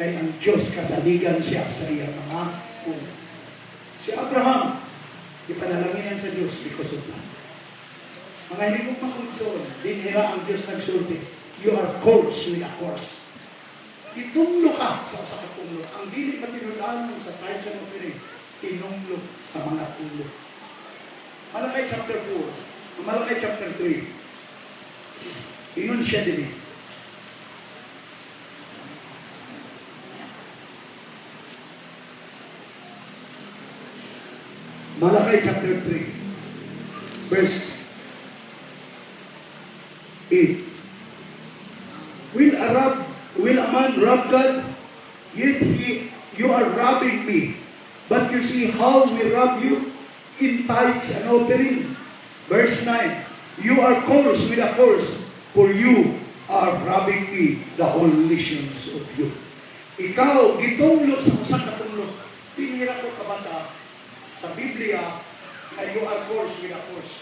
Kay ang Diyos kasaligan siya sa iyang mga pulong. Si Abraham, ipanalanginan sa Diyos because of that. Mga hinigugma kong, dinhira ang Diyos nagsulti, "You are cursed with a curse." Itunglo ka sa usa ka tunglo. Ang dili matinud-anon sa tithes and offering, tinunglo sa mga tunglo. Malakay chapter 4, Malakay chapter 3. Ingon siya dinhi. Malakay chapter 3, verse 8. Will a man rob God? Yet you are robbing me. But you see how we rob you? In tithes and offering." Verse 9. "You are cursed with a curse, for you are robbing me, the whole nations of you." Ikaw, gitunglo sa usa ka tunglo. Pinira ko kabasa sa Biblia na you are cursed with a curse.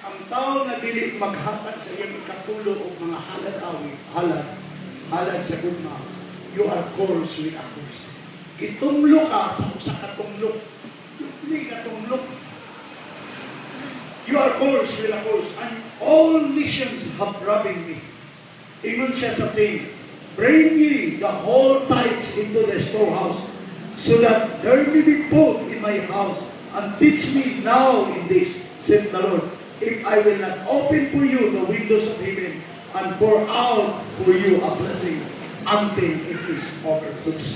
Ang tao na dili maghatag sa iyang ikapulo o mga halad awi, halad, halad sa gugma, you are cursed with a curse. Gitunglo ka sa usa ka tunglo. Dili ka tunglo. "You are cursed with a curse, and all nations have robbing me." Ingon siya sa thing, "Bring ye the whole tithes into the storehouse, so that there may be food in my house, and test me now in this, said the Lord, if I will not open for you the windows of heaven, and pour out for you a blessing until it is overflows."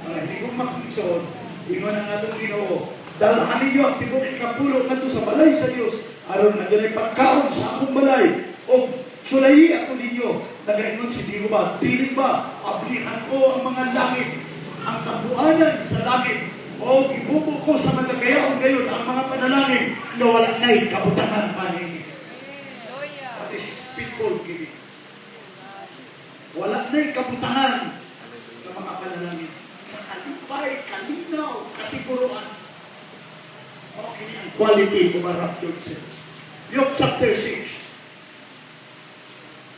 Mga hinigugma kong igsoon, ingon ang atong Ginoo, "Dalhan ninyo ang tibuok ikapulo ngadto sa balay sa Dios aron adunay pagkaon sa akong balay o sulayi ako ninyo." Nagaingon si Diego ba, "Dili ba ablihan ko ang mga langit, ang kabuanan sa langit, o ibubo ko sa madagayaon gayon ang mga panalangin nga wala na'y kabutangan pa ninyo?" Hallelujah. That is faithful giving. Wala na'y kabutangan ng mga panalangin. Sa kalipay, kalinaw, kasiguruan. Okay, ang quality of a raptured saints. Luke chapter 6.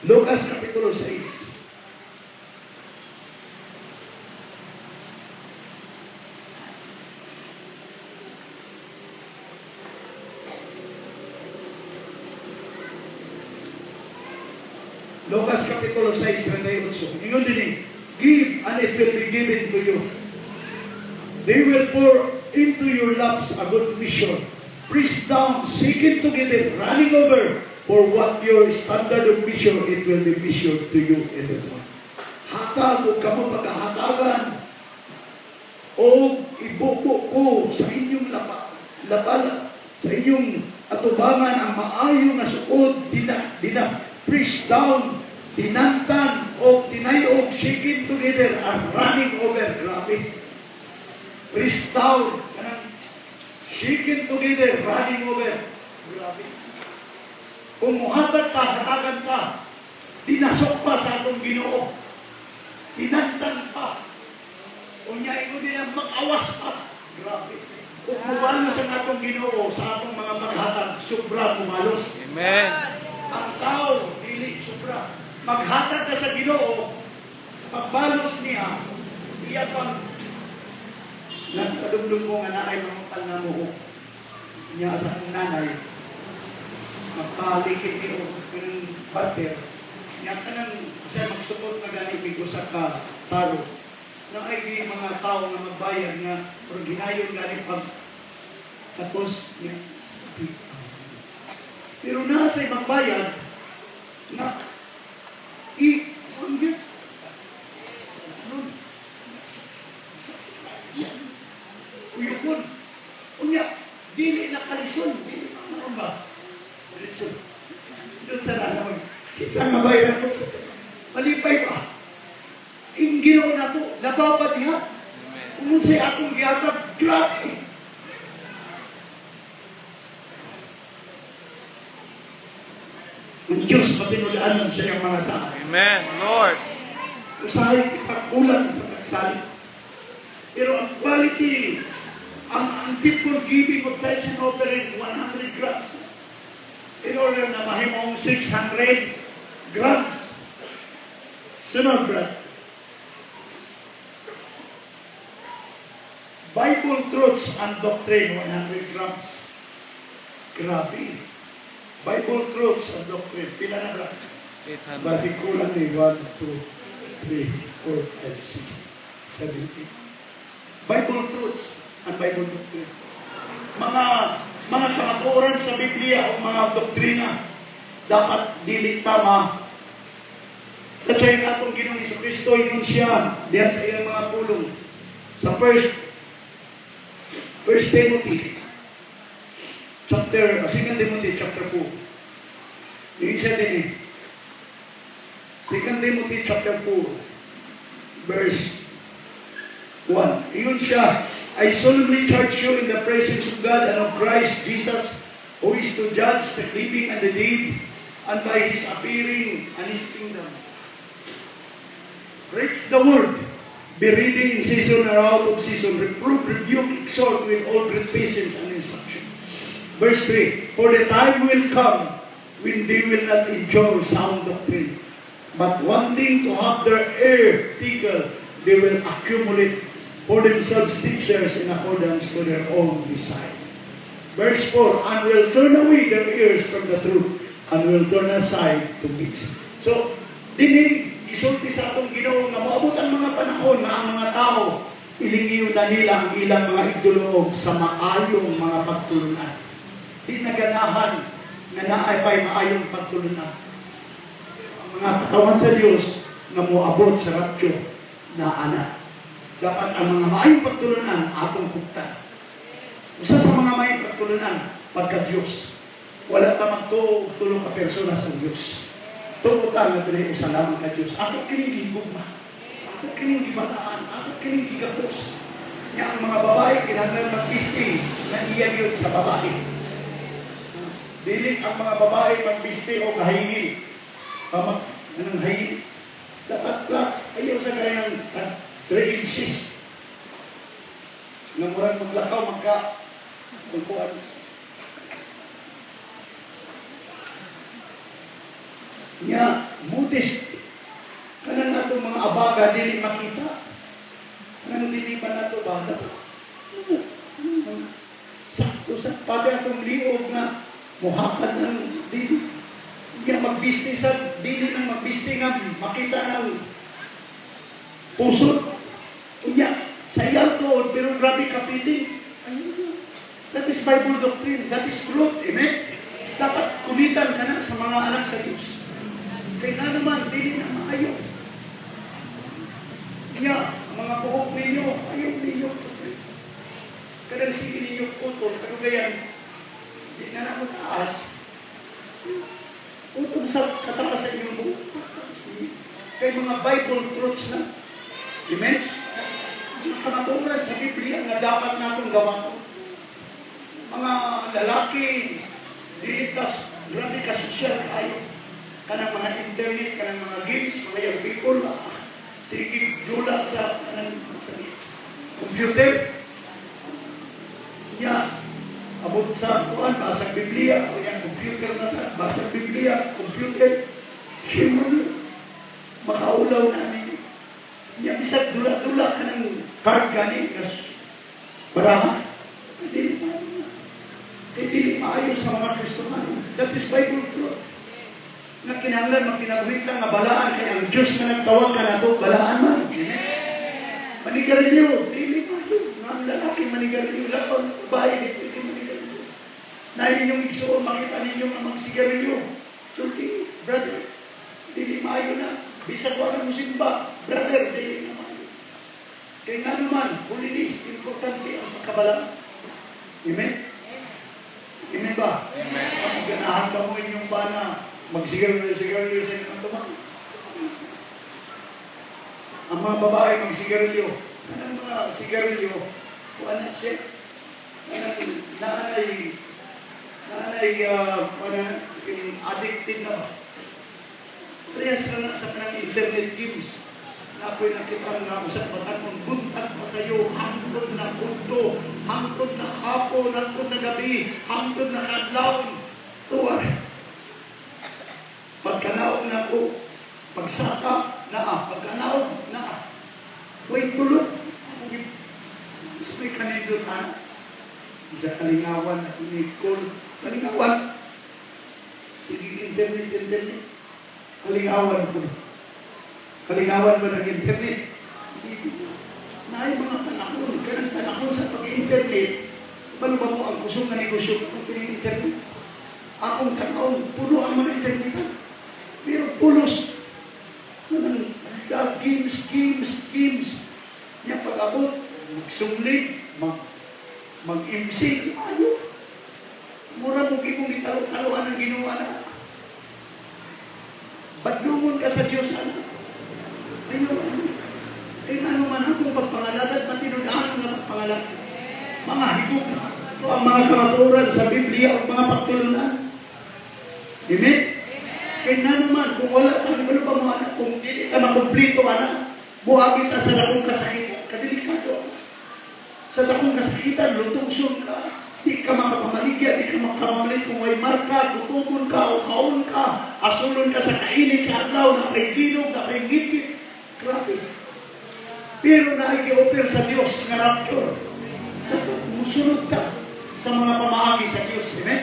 Lucas Kapitulo 6. Lucas Kapitulo 6, 38. Ingon din eh, "Give and it will be given to you. They will pour into your laps a good measure, pressed down, shaken together, running over, for what your standard of measure, it will be measured to you in the more." Hatag o kamo pagkahatagan. O ibubo ko sa inyong lapa, labala, sa inyong atubangan ang maayo nga sukod, dina pressed down, tinantan o tinayog, shaken together and running over. Grabe. Pressed down, kanang shaken together, running over. Grabe. Kung muhatag ka, hatagan ka, dinasok pa sa atong Ginoo. Tinantan pa. Unya, ingon din ang mag-awas pa. Grabe. Kung mubalos ang atong Ginoo sa atong mga paghatag, sobra mubalos. Amen. Ang tao, dili sobra. Maghatag ka sa Ginoo, pagbalos niya, iya pang nagpadumdum ko nga naay mga nga mo niya sa akong nanay, magpalikid ni og kanang butter niya, kanang siya magsupot na gani mig usa ka taro na ay di mga tao nga magbayad nga pero ginayon gani pag tapos niya, pero naa say magbayad na i ang ano uyukon. Unya, dili na kalison, dili na ano ba? Kalison. Doon sa naman. Kita nga bayaran ko. Malipay pa. Ang Ginoo na to, nababa diha. Amen. Kung unsay akong gihatag, grabe. Ang Diyos matinulaan sa iyang mga tao. Amen. Lord. Usahay ipagkulang sa pagsalit. Pero ang quality, ang faithful giving of tithes and offering, 100 grams. In order na mahimong 600 grams. Sunod, brad. Bible truths and doctrine, 100 grams. Grabe. Bible truths and doctrine. Pila na, brad? 800. Basi kulang ni 1, 2, 3, 4, 5, 6, 7, 8. Bible truths and Bible doctrine. Mga kamatuoran sa Biblia o mga doktrina dapat dili tama. Sa tiyan atong Ginoong Kristo, ingon siya diyan sa iyang mga pulong. Sa First Timothy chapter, 2 Timothy chapter 4. Ingon siya din eh. 2 Timothy chapter 4, verse 1. Ingon siya, "I solemnly charge you in the presence of God and of Christ Jesus, who is to judge the living and the dead, and by His appearing and His kingdom. Preach the word. Be ready in season or out of season. Reprove, rebuke, exhort with all great patience and instruction." Verse 3, "For the time will come when they will not endure sound doctrine, but wanting to have their ear tickled, they will accumulate for themselves teachers in accordance to their own desire." Verse 4, "And will turn away their ears from the truth, and will turn aside to myths." So, dinhi, isulti sa atong Ginoo nga moabot ang mga panahon na ang mga tao ilingiw na nila ang ilang mga igduluog sa maayong mga pagtulunan. Di na ganahan nga naay pa'y maayong pagtulunan. Ang mga katawan sa Dios nga moabot sa rapture na ana. Dapat ang mga maayong pagtulunan atong pugtan. Usa sa mga maayong pagtulunan, pagka Diyos. Wala ta magtuo og tulo ka persona sa Dios. Tuo ta nga diri usa lamang ka Dios. Ako kining gigugma. Ako kining gibataan. Ako kining gigapos. Nya ang mga babae kinahanglan magbisti na iya gyud sa babae. Dili ang mga babae magbisti og high heel. Pamag anong high heel? Dapat lang ayaw sa kayang 3 inches. Nga murag maglakaw magka kuan. Nya modest kanang atong mga abaga dili makita. Kanang dili pa nato ba? Sakto sa pati atong liog nga muhakad ng dili. Nga magbisti sa dili nang magbisti nga makita ng pusod. Unya, sayaw tuod pero grabe kapiting. Ayun. That is Bible doctrine. That is truth. Amen? Dapat kumitan ka na sa mga anak sa Diyos. Kaya nga naman, dili na maayo. Nya, ang mga buhok ninyo, ayaw ninyo. Kanang sige ninyo putol, kadugayan, di na na mo taas. Utol sa kataas sa inyong buhok. Kay mga Bible truths na. Amen? Mga kamatuoran sa Biblia nga dapat natong gawaton. Mga lalaki, dili tas, grabe ka social kayo. Kanang mga internet, kanang mga games, mga young people, sige, dula sa kanang sa computer. Nya, abot sa kuan, basag Biblia, o yan, computer na sa, basag Biblia, computer, shame on you. Makaulaw na ninyo. Nya, bisag dula-dula ka ng card gani, kas, baraha, dili maayo na. Kay dili maayo sa mga Kristohano. That is Bible truth. Nga kinahanglan magkinabuhi ka nga balaan kay ang Diyos nga nagtawag ka nato, balaan man. Manigarilyo, dili maayo. Nga ang lalaki manigarilyo, laban, babae, di pwede manigarilyo. Na inyong igsuon, makita ninyo nga magsigarilyo. Sulti, brother, dili maayo na. Bisag wala mo simba, brother, dili na maayo. Kay nga naman, holiness, importante ang pagkabalaan. Amen? Amen ba? Amen. Ang ganahan ba mo inyong bana, magsigarilyo-sigarilyo sa inyong tumang? Ang mga babae magsigarilyo. Anong mga sigarilyo? Wala siya. Anong naanay, wala, addicted na ba? Parehas na na sa kanang internet games. Na ako'y nakita nga ako sa batan buntag pa sa'yo, hangtod na punto, hangtod na hapon, hangtod na gabi, hangtod na kadlawon. Tuwa. Pagkanaog na ko, pagsaka, naa, pagkanaog, naa. Way tulog. Gusto may kanindot, ha? Sa kalingawan, ako ni call. Kalingawan. Sige, internet, internet. Kalingawan ko. Kalingawan ba ng internet? Hindi. Naay mga panahon, kanang panahon sa pag-internet, balo ba mo ang kusog nga negosyo kung internet? Akong tanawon, puno ang mga internet. Pero pulos. Kanang games, games, games. Nya pag-abot, magsunglit, mag-MC, ayo. Mura mo gimong gitalo-taloan ang Ginoo na. Badlungon ka sa Diyos, ano? Ayo, ano? Ay, ano man akong pagpangalagad, matinud-an nga pagpangalagad. Mga higog na. Ito ang mga kamatuoran sa Biblia o mga pagtulunan. Amen? Kaya nga naman, kung wala ka, ano ba mo anak, kung dili ka makumplito, anak, buhagi ta sa dakong kasakitan, kadelikado. Sa dakong kasakitan, lutungson ka, di ka makapamaligya, di ka makapamalit kung may marka, gutumon ka, o kaon ka, asulon ka sa kainit sa adlaw, na kay ginog, na kay ngipit. Grabe. Pero naigi-offer sa Diyos nga rapture. Sa musunod ka sa mga pamaagi sa Diyos. Amen?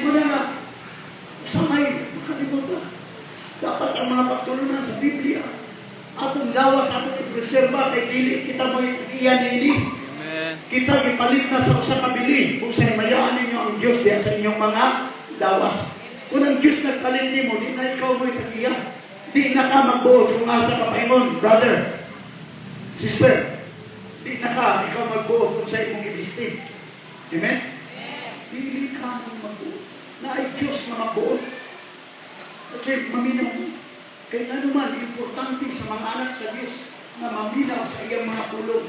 Muna nga, samay, makalimot ka. Dapat ang mga pagtulunan sa Biblia, atong lawas, atong ipreserba, kay dili kita mo iyan ini. Amen. Kita gipalit na sa usa ka bili. Kung sa mayaan ninyo ang Diyos diya sa inyong mga lawas. Kung ang Diyos nagpalit nimo, di na ikaw mo'y tagiya. Di na ka magbuot kung asa ka paingon, brother, sister. Di na ka, ikaw magbuot kung sa imong ibisti. Amen? Dili ka mo magbuot. Na ay Diyos na magbuot. Kasi maminaw mo. Kaya nga naman, importante sa mga anak sa Diyos na maminaw sa iyang mga pulong.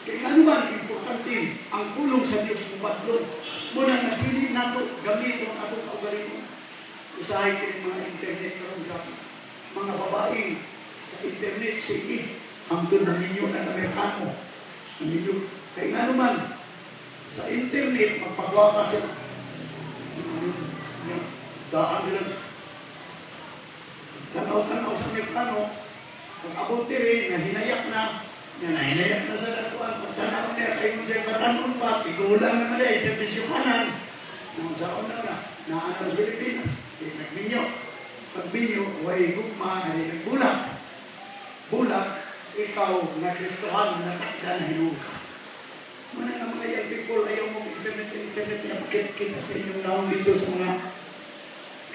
Kaya nga naman, importante ang pulong sa Diyos mubatlon. Muna na dili nato gamit ang atong kaugalingon. Usahay ko yung mga internet karon, grabe. Mga babae sa internet, sige, hangtod na ninyo na Amerikano. Ninyo. Kaya nga naman, sa internet, magpagwapa sila. Yung daan nila. Tanaw-tanaw sa Amerikano, pag abot diri, nahinayak na, nga nahinayak na sa datuan, pagtanaw niya, kayo mo siya batanon pa, tigulang naman niya, servisyo kanan. Nung sa una na, naano sa Pilipinas, di nagminyo. Pagminyo, way gugma, di nagbulak. Bulak, ikaw na Kristohan, natakda na hinuog ka. Muna nga mga young people, ayaw mo internet, internet, na kita sa inyong naong dito sa mga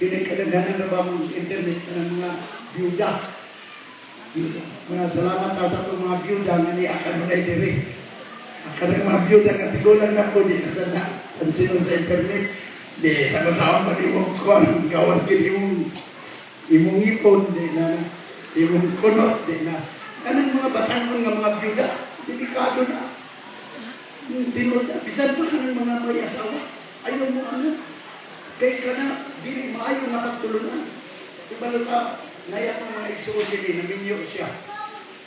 kinikadaghanan na ba mong internet ng mga byuda. Mga salamat ta sa atong mga byuda nga ni akan mo diri. Akan ang mga byuda nga tigulang na ko di na sa na pansinon sa internet. Di sa kasaon pa imong kuan gawas gid imong ipon di na imong kunot di na. Kanang mga batanon nga mga byuda, delikado na. Tinuod na bisan pa kanang mga may asawa, ayaw mo ano. Kay kana dili maayo nga pagtulunan. Ibalo ka, naya ang mga igsuon dili, naminyo siya.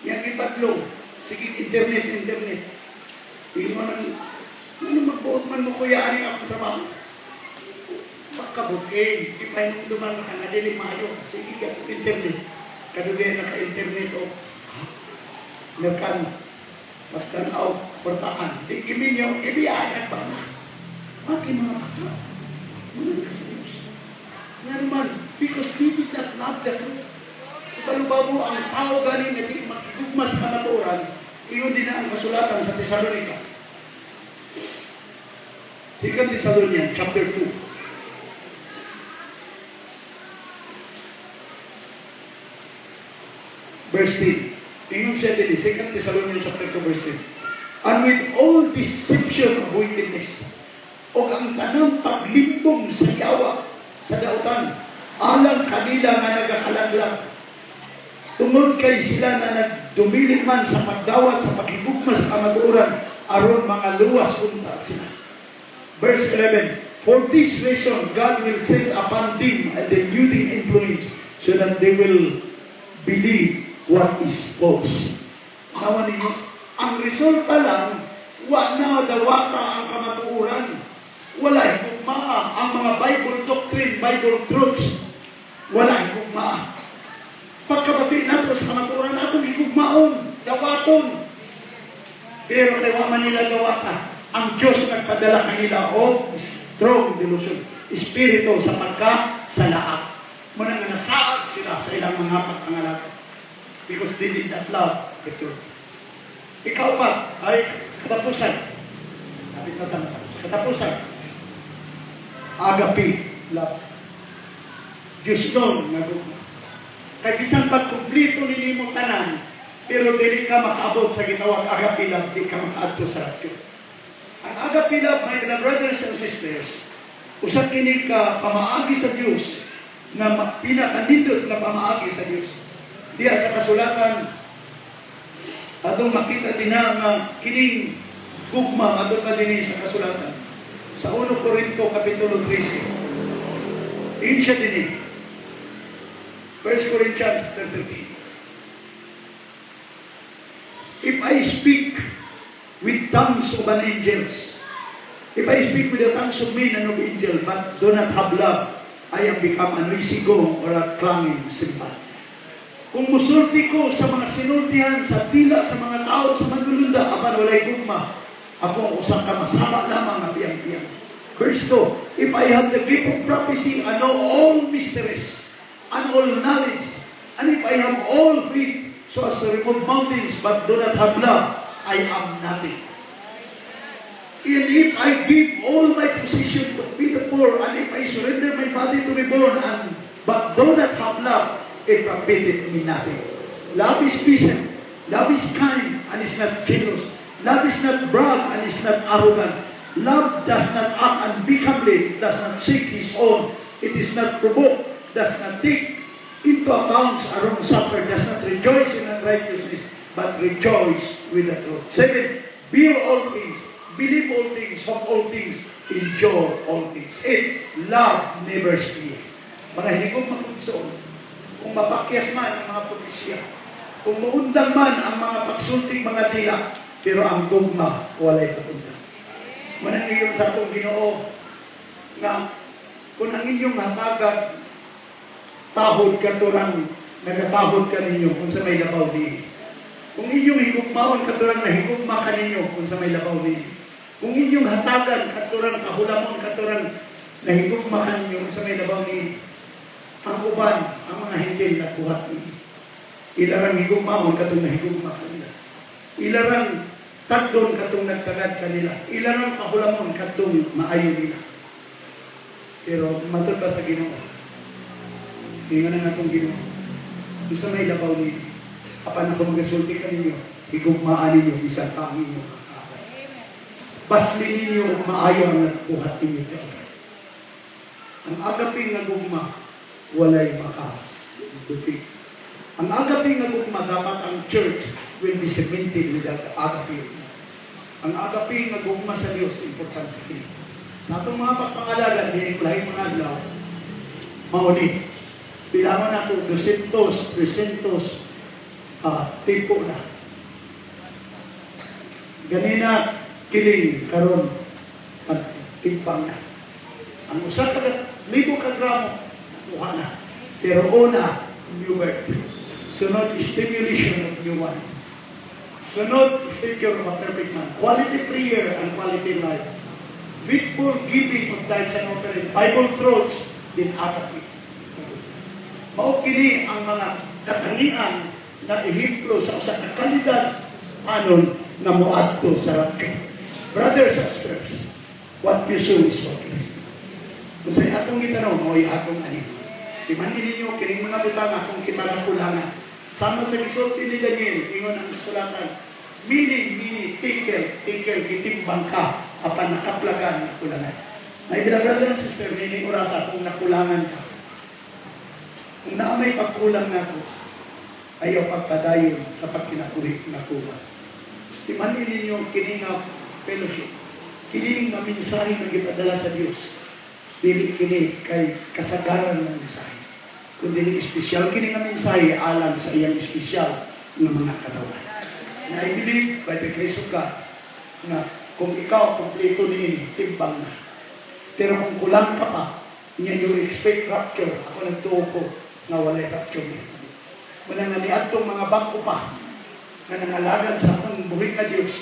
Yang ipatlo, sige internet, internet. Ingon ang, ano magbuot man mo kuya ani akong trabaho? Pagkabukin, di pa yung duman ka nga dili maayo. Sige ka internet. Kadugay naka-internet o nakan pagtanaw, portahan. Di giminyo, ibiyayan ba na? Bakit mga bata? Wala ka sa Diyos. Nga naman, because they did not love the truth. Ibalo mo ang tao gani na di makigugma sa kamatuoran, iyon din na ang kasulatan sa Thessalonica. Second Thessalonians, chapter 2. Verse 10. Ingon siya din, Second Thessalonians chapter 2, verse 10. "And with all deception of wickedness," o ang tanang paglimbong sa yawa, sa dautan, alang kanila nga nagakalaglag. Tungod kay sila na nagdumilit man sa pagdawat sa paghigugma sa kamatuoran, aron mga luwas unta sila. Verse 11, "For this reason, God will send upon them a deluding influence so that they will believe what is false." Nawa ninyo, ang resulta lang, wa na dawata ang kamatuoran. Wala higugmaa ang mga Bible doctrine, Bible truths. Wala higugmaa. Pagkabati nato sa kamatuoran, atong higugmaon, dawaton. Pero kay wa man nila dawata, ang Diyos nagpadala kanila og strong delusion, espiritu sa pagkasalaak. Muna nga nasaag sila sa ilang mga pagpangalagad. Because they did not love the truth. Ikaw pa ay katapusan. Kapit na tama. Katapusan. Agape love. Diyos nun nga gugma. Kay bisan pag kumpleto ni nimo tanan, pero dili ka makaabot sa gitawag agape love, di ka makaadto sa rapture. Ang agape love, my beloved brothers and sisters, usa kini ka pamaagi sa Dios nga pinakanindot nga pamaagi sa Dios. Diya sa kasulatan, atong makita din na nga kining gugma ato pa dinhi sa kasulatan. Sa 1 Corinto Kapitulo 13. Ingon siya dinhi. 1 Corinthians 13. "If I speak with tongues of an angels, if I speak with the tongues of men and of angels, but do not have love, I am become a noisy gong or a clanging cymbal." Kung musulti ko sa mga sinultihan, sa dila, sa mga tao, sa manlulunda, apan walay gugma, ako ang usa ka masaba lamang nga piyang-piyang. Verse 2, "If I have the gift of prophecy and know all mysteries and all knowledge, and if I have all faith so as to remove mountains, but do not have love, I am nothing. And if I give all my possession to feed the poor, and if I surrender my body to be burned, and but do not have love, it profiteth me nothing. Love is patient, love is kind, and is not jealous. Love is not brag and is not arrogant. Love does not act unbecomingly, does not seek his own. It is not provoked, does not take into account a wrong suffered, does not rejoice in unrighteousness, but rejoice with the truth." Seven, "Bear all things, believe all things, hope all things, endure all things." Eight, "Love never ceases." Mga hinigugma kong igsoon, kung mapakyas man ang mga pulisya, kung muundang man ang mga pagsulting mga dila, pero ang gugma walay paundang. Manang iyon sa atong Ginoo nga kung ang inyong hatagan tahod katurang nagatahod kaninyo kung sa may labaw di. Kung inyong higugmaon katurang nahigugma kaninyo kung sa may labaw di. Kung inyong hatagan katurang kahulamon katurang nahigugma kaninyo kung sa may labaw ni, ang uban, ang mga Hentil nagbuhat ni. Ilarang higugmaon katong nahigugma kanila. Ilarang tagdon katong nagtagad kanila. Ilarang kahulamon katong maayo nila. Pero matod pa sa Ginoo. Ingon na atong Ginoo. Kung sa may labaw ni. Apan ako magasulti kaninyo, higugmaan ninyo bisan pa ang inyong mga kaaway. Amen. Basli ninyo ug maayo ang nagbuhat ninyo kay. Ang agape nga gugma walay makas. Dupi. Ang agape nga gugma, dapat ang church will be cemented with that agape. Ang agape nga gugma sa Dios, importante kini. Sa atong mga pagpangalagan, dili ko lahing mga adlaw, mao ni. Bilangon nato 200, 300 tipo na. Ganina kiling karon pagtimpang na. Ang usa ka libo ka gramo nakuha na. Pero una, new birth. Sunod, stimulation of new one. Sunod, stature of a perfect man. Quality prayer and quality life. Faithful giving of tithes and offering. Bible truths, din agape. Mao kini ang mga katangian na ehemplo sa usa ka kalidad anon nga moadto sa rapture. Brothers and sisters, what you sow is what you reap. Kung sa atong gitanom, mao'y atong ani. Timan ninyo kining mga butang akong kita nakulangan. Sama sa gisulti ni Daniel, ingon ang sulatan, "Mene, mene, tekel, tekel," gitimbang ka, apan nakaplagan, nakulangan. My dear brother and sister, nining orasa kung nakulangan ka, kung naa may pagkulang nako, ayaw pagpadayon sa pagkinabuhi nakuha. Timan ninyo kini nga fellowship, kini nga mensahe nga gipadala sa Dios. Dili kini kay kasagaran ng mensahe, kundi espesyal kini nga mensahe alang sa iyang espesyal nga mga katawhan. And I believe by the grace of God na kung ikaw kompleto niini, timbang na. Pero kung kulang ka pa, niya you expect rapture, ako nagtuo ko nga walay rapture. Wala nga niadtong mga bag-o pa nga nangalagad sa akong buhi nga Diyos,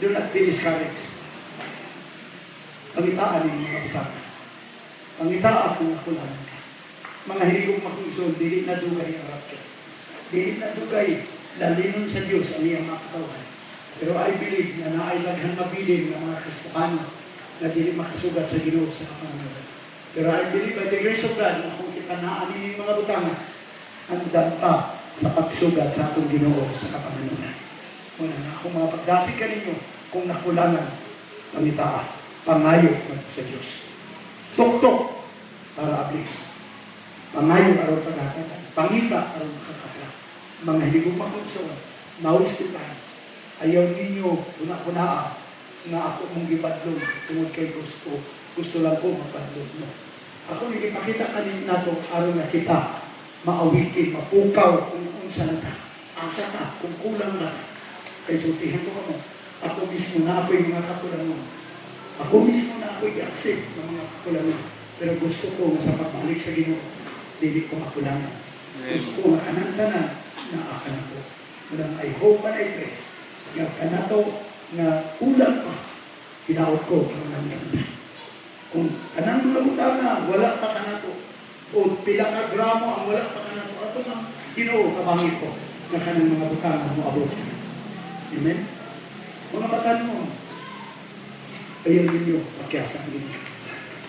do not be discouraged. Pangitaan ninyo mga butang. Pangitaan kung nakulangan ka. Mga hinigugma kong igsoon, dili na dugay ang rapture. Dili na dugay, lalinon sa Diyos ang iyang mga katawhan. Pero I believe na naay daghan mabilin nga mga Kristiyano na dili makasugat sa Ginoo sa kapangyarihan. Pero I believe by the grace of God na kung kita naa ning mga butanga, andam pa sa pagsugat sa atong Ginoo sa kapangyarihan. Muna na akong mga pagdasig kaninyo, kung nakulangan, pangitaa, pangayo sa Diyos. Tuktok para abli. Pangayo aron paghatagan. Pangita aron makakapla. Mga hinigugma kong igsoon, now is the time. Ayaw ninyo una-unaa nga ako mong gibadlong tungod kay gusto. Gusto lang ko mabadlong. No. Ako ni ipakita kanin nato aron nga kita maawikin, mapukaw kung unsa na ta. Asa ta, kung kulang na. Kay sultihan ko kamo, ako mismo na ako'y mga kakulangan. Ako mismo na ako'y i-accept ng mga kakulangan. Pero gusto ko nga sa pagbalik sa Ginoo, dili ko makulangan. Amen. Gusto ko nga kanang tanan naa kanako. Muna I hope and I pray nga kanato nga kulang pa, hinaot ko ang tanan. Kung kanang mga butanga wala pa kanato o pila ka gramo ang wala pa kanato, ato ang Ginoo kabangit ko nga kanang mga butanga moabot. Amen. Mga batanon, ayaw ninyo pakyasa ang Ginoo.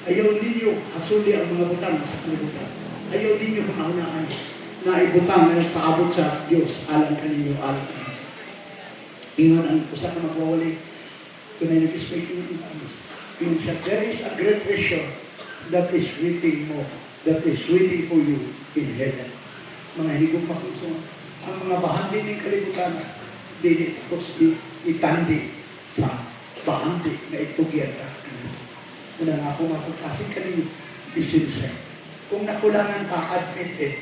Ayaw ninyo hasuli ang mga butang sa kalibutan. Ayaw ninyo panahunaan na ibutang na nagpaabot sa Diyos alang kaninyo, alang kaninyo. Ingon ang usa ka magwawali, kunay nag-speak in English. Ingon siya, "There is a great treasure that is waiting mo, that is waiting for you in heaven." Mga hinigugma kong igsoon, ang mga bahandi ng kalibutan, dili tapos itandi sa bahandi na itugyan ka. Una nga ako mapagkasig kaninyo, be sincere. Kung nakulangan ka, admit it.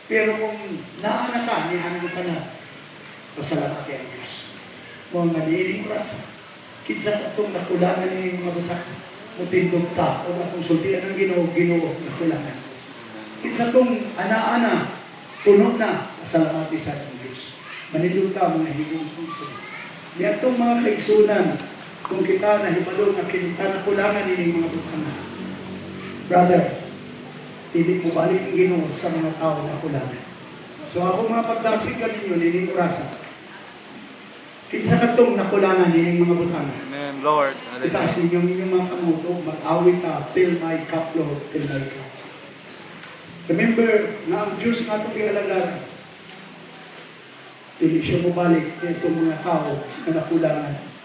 Pero kung naana ka, nihanan ka na, pasalamati ang Diyos. Mga nga niining oras, kinsa katong nakulangan ni mga butang, mutindog ta, o makonsultian ang Ginoo, "Ginoo, nakulangan." Kinsa tong ana-ana, puno na, pasalamati sa Diyos. Manindog ta, mga hinigugmang igsoon. Niadtong mga kaigsunan, kung kita nahibalo nga kita nakulangan ining mga butang. Brother, dili mo balik ang Ginoo sa mga tao na kulangan. So ako mga pagdasig kaninyo nining orasa. Kinsa katong nakulangan nining mga butang? Amen, Lord. Itaas Hallelujah. ninyo ang inyong mga kamot, mag-awit ta, "Fill my cup, Lord, fill my cup." Remember nga ang Diyos nga atong gialagaran. Dili siya mobalik itong mga tao na nakulangan.